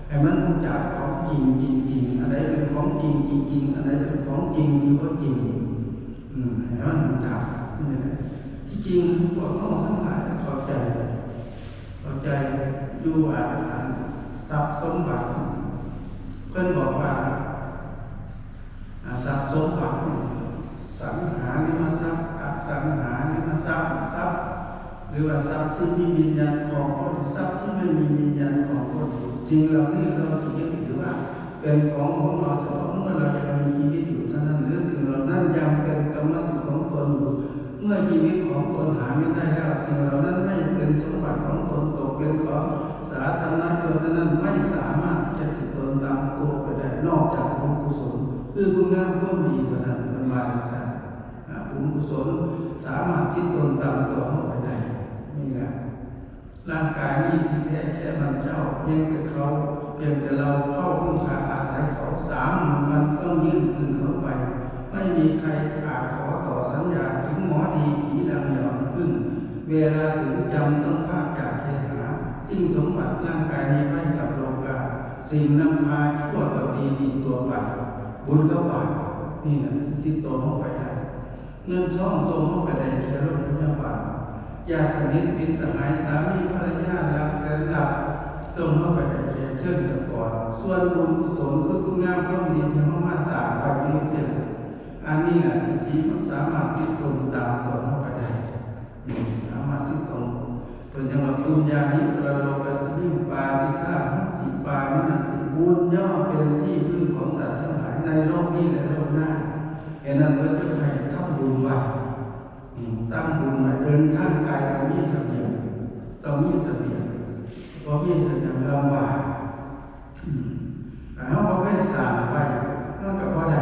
ໃຫ້ມັນຮູ້ຈັກຂອງຈິງຈິງໆ ອັນໃດເປັນຂອງຈິງຈິງໆ ອັນໃດເປັນຂອງຈິງທີ່ບໍ່ຈິງ ອືມ ໃຫ້ເຮົາຮູ້ຈັກ ນີ້ແຫຼະ ທີ່ຈິງພວກເຮົາທັງຫຼາຍເຂົ້າໃຈ ເຂົ້າໃຈຢູ່ວ່າ ອັນ ຊັບສົມບັດ ເພິ່ນບອກວ່າ ອາ ຊັບ ສົມບັດນີ້ ສັງຫາລິມະຊັບ ອະສັງຫາລິມະຊັບ ຊັບ ຫຼືວ່າຊັບທີ່ມີວິນຍານຄອງກໍດີ ຊັບທີ່ບໍ່ມີວິນຍານຄອງກໍດີ ສິ່ງເຫຼົ່ານີ້ເຮົາຈະຍຶດຖືວ່າເປັນຂອງຂອງເຮົາສະເພາະເມື່ອເຮົາຍັງມີຊີວິດຢູ່ເທົ່ານັ້ນ ຫຼືສິ່ງເຫຼົ່ານັ້ນຍັງເປັນກຳມະສິດຂອງຕົນຢູ່ ເມື່ອຊີວິດຂອງຕົນຫາໄມ່ໄດ້ແລ້ວ ສິ່ງເຫຼົ່ານັ້ນໄມ່ເປັນສົມບັດຂອງຕົນ ຕົກເປັນຂອງສາທາລະນະຊົນເທົ່ານັ້ນ ໄມ່ສາມາດທີ່ຈະຕິດຕົນຕາມຕົວໄປໄດ້ ນອກຈາກບຸນກຸສົນ ຄືບຸນງາມຄວາມດີເທົ່ານັ້ນ ເພິ່ນວ່າຈັ່ງຊັ້ນ. ອາ ບຸນກຸສົນສາມາດຕິດຕົນຕາມຕົວເຮົາໄປໄດ້. ນີ້ແຫຼະ ຮ່າງກາຍນີ້ທີ່ແທ້ແທ້ມັນເຈົ້າ ພຽງແຕ່ເຂົາ ພຽງແຕ່ເຮົາເຂົ້າເພິ່ງພາອາໄສເຂົາ ສາມມື້ມັນຕ້ອງຍື່ນຄືນເຂົ້າໄປ ໄມ່ມີໃຜອາດຂໍຕໍ່ສັນຍາ ເຖິງໝໍດີຜີດັງຢອນພຶ້ງ ເວລາເຖິງຈຳຕ້ອງພາກຈາກເຄຫາ ຖິ້ມສົມບັດຮ່າງກາຍນີ້ໄວ້ກັບໂລກາ ສິ່ງນຳພາຊົ່ວກັບດີຕິດຕົວໄປ ບຸນກັບບາບ ນີ້ນະ ຕິດຕົວເຮົາໄປໄດ້. ເງິນທອງສົ່ງເຮົາໄປໄດ້ແຄ່ໂຮງພະຍາບານ ຍາດສະໜິດມິດສະຫາຍ ສາມີພັນລະຍາ ລັກແສນລັກ ສົ່ງເຮົາໄປໄດ້ແຄ່ເຊີນຕະກອນ ສ່ວນບຸນກຸສົນ ຄືຄຸນງາມຄວາມດີທີ່ເຮົາມາສ້າງໄວ້ຢູ່ຊີ້ ອັນນີ້ນະ ທີ່ສີມັນສາມາດຕິດຕົນຕາມຕົວເຮົາໄປໄດ້ ສາມາດຕິດຕົນ ເພິ່ນຈັ່ງວ່າ ປຸນຍານິປະໂລກັສມິງ ປາຕິທາໂຫຕິ ປາມິນັນຕິ ບຸນຍ່ອມເປັນທີ່ເພິ່ງຂອງສັດທັງຫຼາຍໃນໂລກນີ້ ແລະ ໂລກໜ້າ. ເຫດນັ້ນເພິ່ນຈຶ່ງໃຫ້ທຳບຸນໄວ້ ອືມ ທຳບຸນໄວ້ ເດີນທາງໄກຕ້ອງມີສະບຽງ ຕ້ອງມີສະບຽງ ບໍ່ມີສະບຽງລຳບາກ. ອືມ ຖ້າເຮົາບໍ່ເຄີຍສ້າງໄວ້ ມັນກໍບໍ່ໄດ້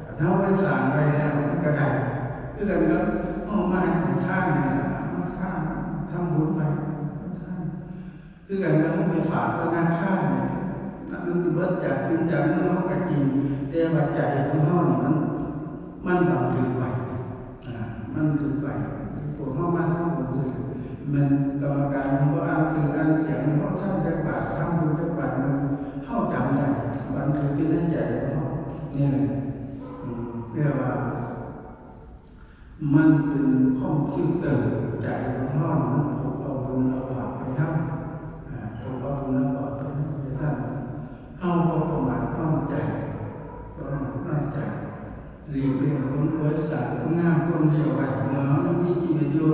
ຖ້າເຮົາໄດ້ສ້າງໄວ້ແລ້ວ ມັນກໍໄດ້ ຄືກັນກັບເຮົາມາໃຫ້ທານນີ້ແຫຼະ ມາທານ ທຳບຸນໄວ້ ທານ ຄືກັນກັບເຮົາໄປຝາກທະນາຄານນີ້ ມັນຊິເບິດຈາກກິນຈາກເມືອງເຮົາກໍຈິງ ແຕ່ວ່າໃຈຂອງເຮົານີ້ ມັນ ມັນບັນທຶກໄວ້ ອາ ມັນຖືກໄປ ພວກເຮົາມາທຳບຸນ ແມ່ນກຳມະການ ບໍ່ອ່ານຊື່ອ່ານສຽງ ບໍ່ທັນຈັກບາດ ທຳບຸນຈັກບາດ ເຮົາຈຳໄດ້ ບັນທຶກຢູ່ໃນໃຈຂອງເຮົາ ນີ້ແຫຼະ ອືມ ເອີ້ນວ່າ ມັນເປັນຄອມພິວເຕີໃຈຂອງເຮົາ ມັນພົບເອົາບຸນເອົາບາບໄປນຳ ອາ ພົບເອົາບຸນເອົາບາບໄປນຳ ເຮັດໃຫ້ເຮົາບໍ່ປະໝາດນອນໃຈ ບໍ່ປະໝາດນອນໃຈ. ຫຼີກລ້ຽງຄົນຄວາຍສັດ ຄົນງາມຄົນລຽວໄວ້ ເມື່ອເຮົາຍັງມີຊີວິດຢູ່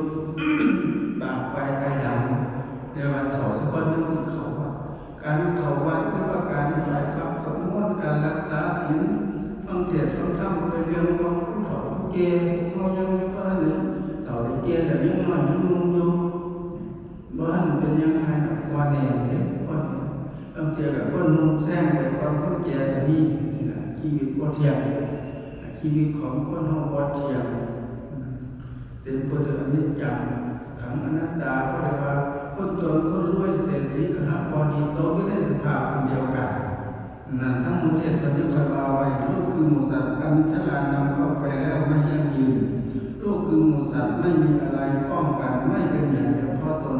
ປາກໄປໄອດຳ ແຕ່ວ່າເຖົ້າຊະກ່ອນຈຶ່ງຊິເຂົ້າວັດ ການເຂົ້າວັດ ຫຼືວ່າການໄຫວ້ພະສວດມົນ ການລັກສາສິນ ຟັງເທດຟັງທຳ ເປັນເລື່ອງຂອງຜູ້ເຖົ້າຜູ້ແກ່ ພວກເຮົາຍັງບໍ່ທັນໄດ້ເຖົ້າໄດ້ແກ່ ແລ້ວຍັງນ້ອຍຍັງໜຸ່ມຢູ່ ບໍ່ທັນເປັນຫຍັງຫາຍດອກ ບໍ່ແນ່ເດ້ ບໍ່ແນ່ ລາງເທື່ອກໍຄົນໜຸ່ມແຊງໄປກ່ອນຄົນແກ່ກໍມີ ນີ້ລະ ຊີວິດບໍ່ທ່ຽງ ຊີວິດຂອງຄົນເຮົາບໍ່ທ່ຽງ ເຕັມໄປດ້ວຍອະນິດຈັງ ທັງອະນັດຕາ ບໍ່ໄດ້ວ່າຄົນຈົນຄົນລວຍ ເສດຖີຄະຫະບໍດີ ຕົກຢູ່ໃນສະພາບອັນດຽວກັນ. ນັ້ນທັງໝູ່ເທດເພິ່ນຍັງຄ່ອຍວ່າໄວ້ ໂລກຄືໝູສັດ ອັນຊະລານຳເຂົ້າໄປແລ້ວໄມ່ຢັ້ງຢືນ ໂລກຄືໝູສັດ ໄມ່ມີອະໄລປ້ອງກັນ ໄມ່ເປັນໃຫຍ່ຈຳເພາະຕົນ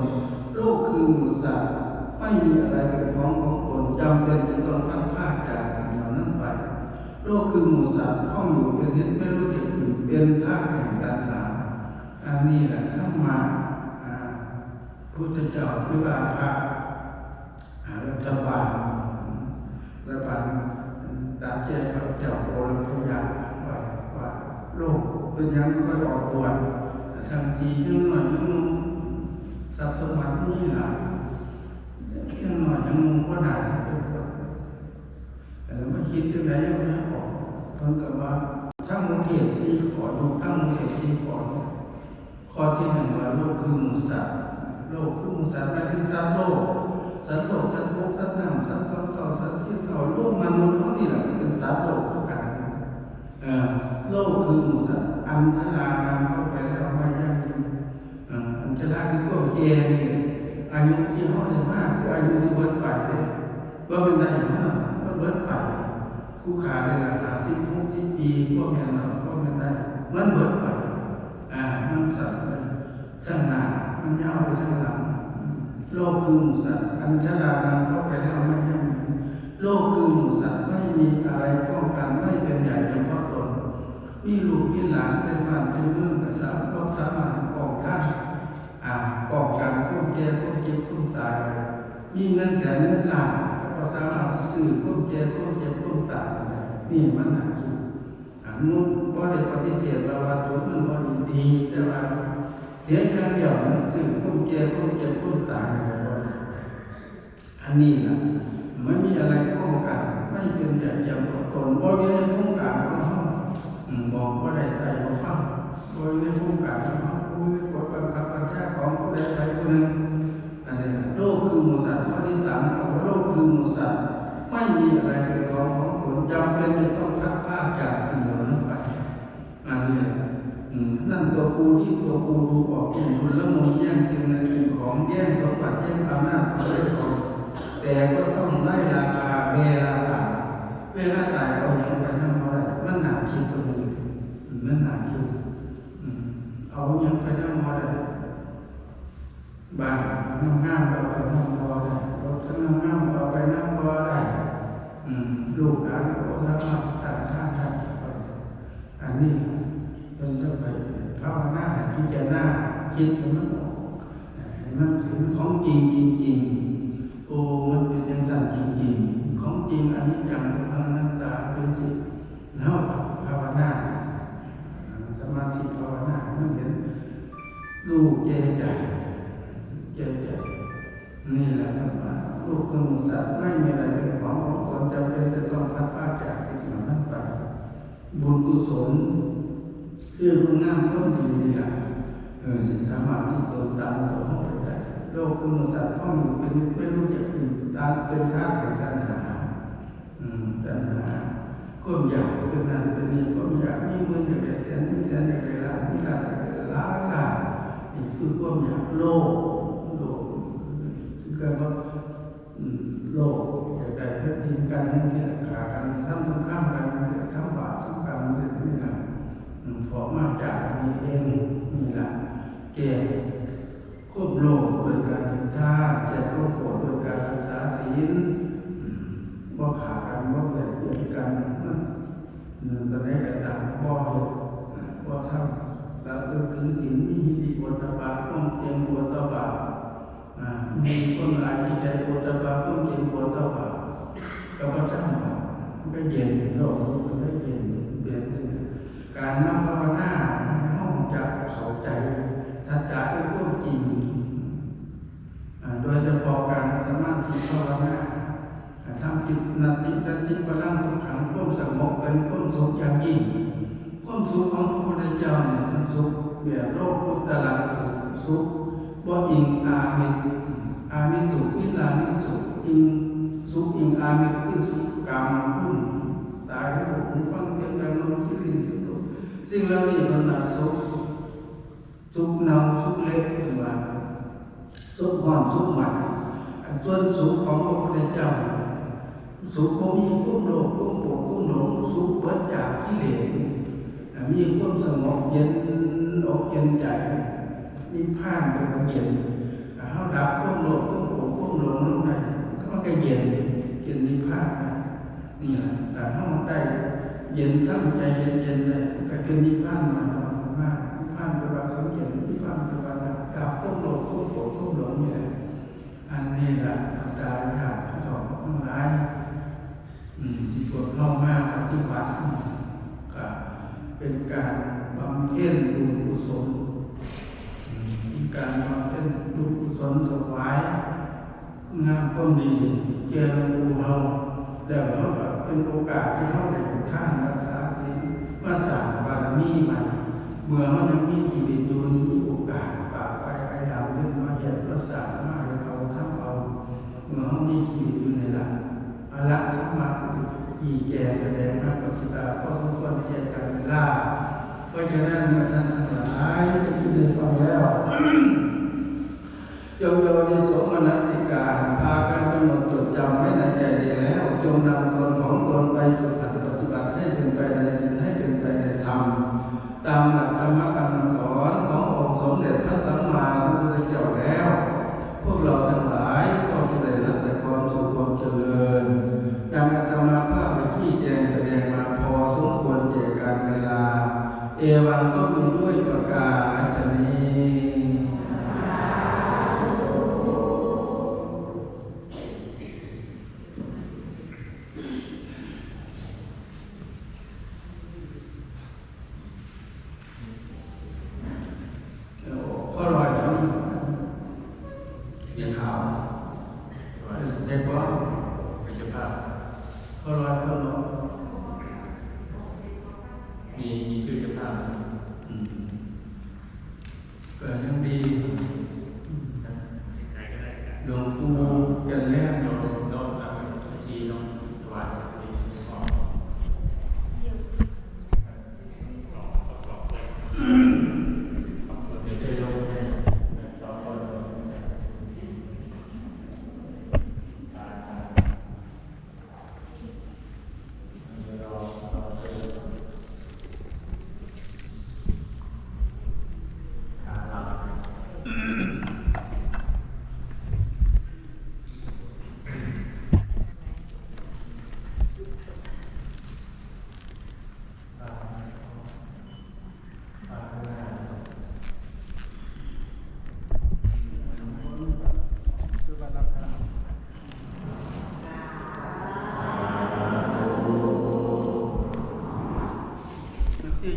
ໂລກຄືໝູສັດ ໄມ່ມີອະໄລເປັນຂອງຂອງຕົນ ຈຳເປັນຈະຕ້ອງພັດພາກຈາກສິ່ງເຫຼົ່ານັ້ນໄປ ໂລກຄືໝູສັດ ພ້ອມຢູ່ເປັນເຫດ ໄມ່ຮູ້ຈັກຢູ່ ເປັນທາດແຫ່ງຕັນຫາ. ອັນນີ້ແຫຼະທຳມະ ອາ ພຸດທະເຈົ້າ ຫຼືວ່າພະ ອາ ລັດຖະບານ ລັດຖະບານຕາມໃຈພະເຈົ້າໂອລັມພະຍາໄວ້ວ່າ ໂລກເປັນຫຍັງຄ່ອຍອອກບວດ ທັງທີ່ຍັງນ້ອຍຍັງໜຸ່ມ ຊັບສົມບັດມີຫຼາຍ ຍັງນ້ອຍຍັງໜຸ່ມ ບໍ່ໜ້າທີ່ໄປບວດ ແລ້ວມາຄິດຈັ່ງໃດຍັງບໍ່ທັນອອກ ເພິ່ນກໍວ່າ ທັງໝູ່ເທດສີ່ຂໍ້ ຍົກທັງໝູ່ເທດສີ່ຂໍ້ ຂໍ້ທີໜຶ່ງວ່າ ໂລກຄືໝູສັດ ໂລກຄືໝູສັດ ໝາຍເຖິງສັດໂລກ ສັດໂລກ ສັດບົກ ສັດນ້ຳ ສັດສອງເທົ້າ ສັດສີ່ເທົ້າ ລວມມະນຸດເຮົານີ້ລະ ກໍເປັນສັດໂລກຄືກັນ ເອີ ໂລກຄືໝູສັດ ອັນຊະລານຳເຮົາໄປແລ້ວໄມ່ຢັ້ງຢືນ ເອີ ອັນຊະລາຄືຄວາມແກ່ນີ້ແຫຼະ ອາຍຸທີ່ເຮົາໄດ້ມາ ຄືອາຍຸທີ່ເບິດໄປເດ້ ບໍ່ແມ່ນໄດ້ມາ ມັນເບິດໄປ ຜູ້ຂ້າໄດ້ລະຫ້າສິບ ຫົກສິບປີ ບໍ່ແມ່ນດອກ ບໍ່ແມ່ນໄດ້ ມັນເບິດໄປ ອາ ມັນສັ້ນໄປທາງໜ້າ ມັນຍາວໄປທາງຫຼັງ ໂລກຄືໝູສັດ ອັນຊະລານຳເຮົາໄປແລ້ວໄມ່ຢັ້ງຢືນ ໂລກຄືໝູສັດ ໄມ່ມີອາໄລປ້ອງກັນ ໄມ່ເປັນໃຫຍ່ຈຳເພາະຕົນ ມີລູກມີຫຼານເປັນບ້ານເປັນເມືອງ ກໍສາມາດ ບໍ່ສາມາດປ້ອງກັນ ອາ ປ້ອງກັນຄວາມແກ່ ຄວາມເຈັບ ຄວາມຕາຍໄວ້ ມີເງິນແສນເງິນລ້ານ ກໍບໍ່ສາມາດຊິຊື້ຄວາມແກ່ ຄວາມເຈັບ ຄວາມຕາຍໄດ້ ນີ້ມັນໜ້າຄິດ ອາ ມະນຸດບໍ່ໄດ້ປະຕິເສດວ່າວັດຖຸມັນບໍ່ດີ, ດີ, ແຕ່ວ່າເສຍຢ່າງດຽວ ມັນຊື້ຄວາມແກ່ ຄວາມເຈັບ ຄວາມຕາຍນີ້ບໍ່ໄດ້. ອັນນີ້ລະ ໄມ່ມີອະໄລປ້ອງກັນ, ໄມ່ເປັນໃຈຈຳຂອງຕົນ, ບໍ່ຢູ່ໃນໂຄງການຂອງເຮົາ, ອືມ, ບອກບໍ່ໄດ້, ໃສ່ບໍ່ຟັງ, ບໍ່ຢູ່ໃນໂຄງການຂອງເຮົາ, ບໍ່ຢູ່ໃນກົດບັງຄັບບັນຊາຂອງຜູ້ໃດໃຜຜູ້ໜຶ່ງ. ອັນນີ້ລະ ໂລກຄືໝູສັດ. ຂໍ້ທີສາມ ເຂົາວ່າ ໂລກຄືໝູສັດ ໄມ່ມີອະໄລເປັນຂອງຂອງຕົນ, ຈຳເປັນຈະຕ້ອງພັດພາກຈາກສິ່ງເຫຼົ່ານັ້ນໄປ. ອັນນີ້ລະ ອືມ ນັ້ນຕົວກູດີຕົວກູດູອອກແຍ່ງຊຸນລະມຸນ ແຍ່ງສິ່ງເງິນສິ່ງຂອງ ແຍ່ງສົມບັດ ແຍ່ງອຳນາດຂອງເຈົ້າຂອງ ແຕ່ກໍຕ້ອງໄດ້ລາຄາເວລາຕາຍ. ເວລາຕາຍເອົາຫຍັງໄປນຳບໍ່ໄດ້. ມັນໜ້າຄິດຕົງນີ້ ມັນໜ້າຄິດ. ອືມ ເອົາຫຍັງໄປນຳບໍ່ໄດ້. ບ້ານງາມໆກໍເອົາໄປນຳບໍ່ໄດ້, ລົດງາມໆກໍເອົາໄປນຳບໍ່ໄດ້. ອືມ ລູກຫຼານກໍບໍ່ສາມາດຕັ້ງທານໄດ້. ອັນນີ້ເພິ່ນຈະໄປພາວະນາໃຫ້ພິຈາລະນາ, ຄິດໃຫ້ມັນອອກ, ໃຫ້ມັນເຫັນຂອງຈິງຈິງໆ. ໂອ້ ມັນເປັນຈັ່ງຊັ້ນຈິງໆ. ຂອງຈິງ ອະນິດຈັງ ທຸກຂັງ ອະນັດຕາ ເປັນຈິງ. ເຮົາພາວະນາ ສະມາທິພາວະນາໃຫ້ມັນເຫັນ ຮູ້ແກ່ໃຈ ແກ່ໃຈ. ນີ້ແຫຼະເພິ່ນວ່າ ໂລກຄືໝູສັດ ໄມ່ມີອະໄລເປັນຂອງຂອງຕົນ, ຈຳເປັນຈະຕ້ອງພັດພາກຈາກສິ່ງເຫຼົ່ານັ້ນໄປ. ບຸນກຸສົນ ຄືຄຸນງາມຄວາມດີນີ້ລະ ເອີ ຊິສາມາດຕິດຕົນຕາມເຈົ້າເຮົາໄປໄດ້. ໂລກຄືໝູສັດ ພວກນີ້ເປັນ ເປັນຮູ້ຈັກເປັນທາດ ເປັນທາດແຫ່ງຕັນຫາ. ອືມ ຕັນຫາ ຄວາມຢາກເປັນນັ້ນເປັນນີ້, ຄວາມຢາກມີໝື່ນ ຢາກໄດ້ແສນ ມີແສນ ຢາກໄດ້ລ້ານ ມີລ້ານ ຢາກໄດ້ຫຼາຍລ້ານ. ນີ້ຄືຄວາມຢາກໂລບ ໂລບ ຄືກັນກັບ ອືມ ໂລບ ຢາກໄດ້ແຜ່ນດິນກັນຈັ່ງຊີ້ລະ ຂ້າກັນ ທຳສົງຄາມກັນຈັ່ງຊີ້ລະ ທຳບາບທຳກຳຈັ່ງຊີ້ລະ. ອືມ ເພາະມາຈາກອັນນີ້ເອງ ນີ້ລະ ແກ້ ຄວາມໂລບດ້ວຍການເຮັດທານ, ແກ້ຄວາມໂກດດ້ວຍການຮັກສາສິນ, ບໍ່ຂ້າກັນ, ບໍ່ບຽດບຽນກັນ, ອືມ ຕອນໃດກໍຕາມ ບໍ່ເຮັດ, ບໍ່ທຳ, ລະລຶກເຖິງສິນ, ມີຫິລິໂອດຕະປະ, ຄວາມເກັ່ງກົວຕໍ່ບາບ, ມີຄວາມລາຍຈິດໃຈໂອດຕະປະ, ຄວາມເກັ່ງກົວຕໍ່ບາບ, ກໍບໍ່ທຳບາບ, ມັນກໍເຢັນ, ໂລກນີ້ມັນກໍເຢັນ, ເປັນຈັ່ງໃດ? ການມາພາວະນາໃຫ້ເຮົາຮູ້ຈັກເຂົ້າໃຈສັດຈະ ຄືຄວາມຈິງ, ອາ ໂດຍສະເພາະການສະມາທິພາວະນາ, ອາ ສາມສິບ ນັດຕິສັນຕິພະລັງສຸຂັງ, ຄວາມສະຫງົບເປັນຄວາມສຸກຢ່າງຍິ່ງ. ຄວາມສຸກຂອງພະພຸດທະເຈົ້ານີ້ ເປັນສຸກແບບໂລກຸດຕະລະສຸກ, ສຸກບໍ່ອີງອາມິດ, ອາມິດສຸກ, ນິລາມິດສຸກ, ອີງ ສຸກອີງອາມິດ ຄືສຸກກາມະຄຸນ, ຕາເຫັນຮູບ ຫູຟັງສຽງ ດຳລົມ ກິນ ລິ້ນ ສູດລົມ. ສິ່ງເຫຼົ່ານີ້ເພິ່ນວ່າສຸກ, ສຸກເນົ່າ ສຸກເລະ ເພິ່ນວ່າ ສຸກຮ້ອນ ສຸກໄໝ້. ອັນສ່ວນສຸກຂອງພະພຸດທະເຈົ້າ ສຸກບໍ່ມີຄວາມໂລບ ຄວາມໂກດ ຄວາມຫຼົງ, ສຸກເບິດຈາກກິເລດ, ມີຄວາມສະຫງົບເຢັນອົກເຢັນໃຈ. ນິບພານແປວ່າເຢັນ. ຖ້າເຮົາດັບຄວາມໂລບ ຄວາມໂກດ ຄວາມຫຼົງລົງໄດ້ ກໍມັນກໍເຢັນ, ເປັນນິບພານໄດ້. ນີ້ລະ ຖ້າເຮົາໄດ້ເຢັນຊ່ຳໃຈເຢັນໆໄດ້ ກໍເປັນນິບພານໝາຍຄວາມວ່າ ນິບພານແປວ່າຄວາມເຢັນ, ນິບພານແປວ່າດັບ ດັບຄວາມໂລບ ຄວາມໂກດ ຄວາມຫຼົງນີ້ແຫຼະ. ອັນນີ້ລະ ບັນດາຍາດພີ່ນ້ອງທັງຫຼາຍ ອືມ ທີ່ພວກເຮົາມາປະຕິບັດນີ້ ກໍເປັນການບຳເພັນບຸນກຸສົນ, ອືມ ເປັນການບຳເພັນບຸນກຸສົນ ຖວາຍ ງາມຄວາມດີແກ່ຫຼວງປູ່ເຮົາ, ແລ້ວເຮົາກໍເປັນໂອກາດທີ່ເຮົາໄດ້ເຮັດທານ ຮັກສາສິນ ມາສ້າງບາລະມີໃໝ່. ເມື່ອເຮົາຍັງມີຊີວິດຢູ່ນີ້ ມີໂອກາດປາກໄປໄອດຳເປັນມາເຮັດມາສ້າງ ມາເຮັດເອົາທຳເອົາ. ເມື່ອເຮົາມີຊີວິດຢູ່ນີ້ລະ ອາລະ ທຳມະທີ່ແຈ້ງສະແດງມາກໍຊິວ່າພໍສົມຄວນແກ່ການເວລາ. ເພາະສະນັ້ນ ເມື່ອທ່ານທັງຫຼາຍໄດ້ຍິນໄດ້ຟັງແລ້ວ ຈົ່ງມີອານິສົງມະນະສິການ ພາກັນກຳນົດຈົດຈຳໄວ້ໃນໃຈດີແລ້ວ, ຈົ່ງນຳຕົນຂອງຕົນໄປຝຶກຫັດປະຕິບັດໃຫ້ເປັນໄປໃນສິນ, ໃຫ້ເປັນໄປໃນທຳ, ຕາມຫຼັກທຳມະຄຳສອນຂອງອົງສົມເດັດພະສຳມາສຳພຸດທະເຈົ້າແລ້ວ, ພວກເຮົາທັງຫຼາຍກໍຈະໄດ້ຮັບແຕ່ຄວາມສຸກຄວາມຈະເລີນ. ດັ່ງອາດຕະມາພາບໄດ້ຊີ້ແຈງສະແດງມາພໍສົມຄວນແກ່ການເວລາ. ເອວັງ ກໍມີດ້ວຍປະກາສະນີ້. ສ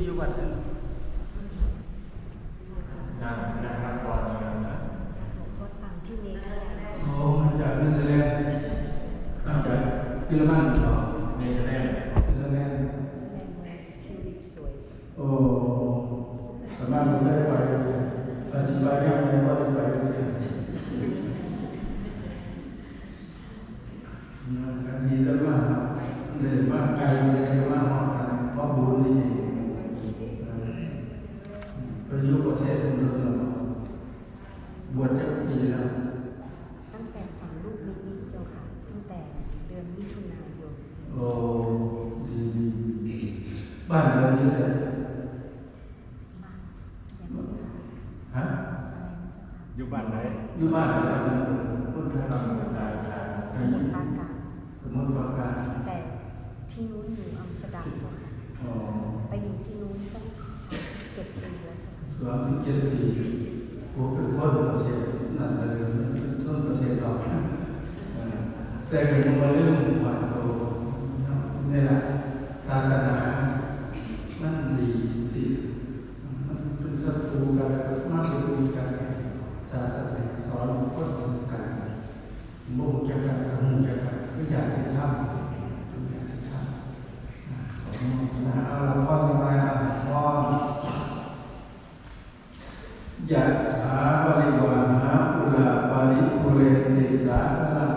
ຢູ່ວັດນັ້ນ ນາງ ນາງນະຄອນ ນະ ຫຼວງພໍ່ຕາມທີ່ເນເທີແລນ. ໂອ້ ມາຈາກເນເທີແລນ ມາຈາກເຢຍລະມັນບໍ? ເນເທີແລນ ເນເທີແລນ. ໂອ້ ສະມາບໍ່ໄດ້ໄປ ປະຕິບັດຍາມໃດບໍ່ໄດ້ໄປເທື່ອ. ອັນນີ້ກໍມາ ໄດ້ມາໄກ ໄດ້ມາຮອດອັນຄວາມບຸນນີ້ເອງ. ໄປຢູ່ປະເທດອື່ນແລ້ວບໍ່? ບວດຈັກປີແລ້ວ? ຕັ້ງແຕ່ຝັງລູກນິມິດເຈົ້າຄ່ະ ຕັ້ງແຕ່ເດືອນມິຖຸນາຍົນ. ໂອ້ ດີໆໆ. ບ້ານເດີມຢູ່ໃສ? ບ້ານ ຮະ? ຢູ່ບ້ານໃດ? ຢູ່ບ້ານໃດ? ບ້ານໃດ? ຄົນໄທ. ສະໝຸດປາການ. ສະໝຸດປາການ. ແຕ່ທີ່ນູ້ນຢູ່ອັມສະເຕີດຳເຈົ້າຄ່ະ. ອໍ ໄປຢູ່ທີ່ນູ້ນຕັ້ງສາມສິບເຈັດປີແລ້ວເຈົ້າ. ສາມສິບເຈັດປີ. ໂອ້ ເປັນຄົນປະເທດນັ້ນເລີຍ ເປັນຄົນປະເທດນອກ. ເອີ ແຕ່ກໍຍັງບໍ່ລືມບ້ານໂຕ. ນີ້ລະ ສາສະໜາມັນດີທີ່ ມັນເປັນສັດຕູກັນ ແລ້ວກໍມາເປັນມິດກັນ. ສາສະໜາສອນຄົນຮູ້ຈັກກັນ ບໍ່ຮູ້ຈັກກັນກໍຮູ້ຈັກກັນ ຄືຍາດຕິທຳ ຄືຍາດຕິທຳ. ອາ ຂໍອະນຸໂມທະນາ. ເອົາລະ ພອນຈັກໜ້ອຍ ເອົາ ພອນ. ຍະຖາ ວາລິວະຫາ ປູລາ ປະລິປູເຣນຕິ ສາຄະລັງ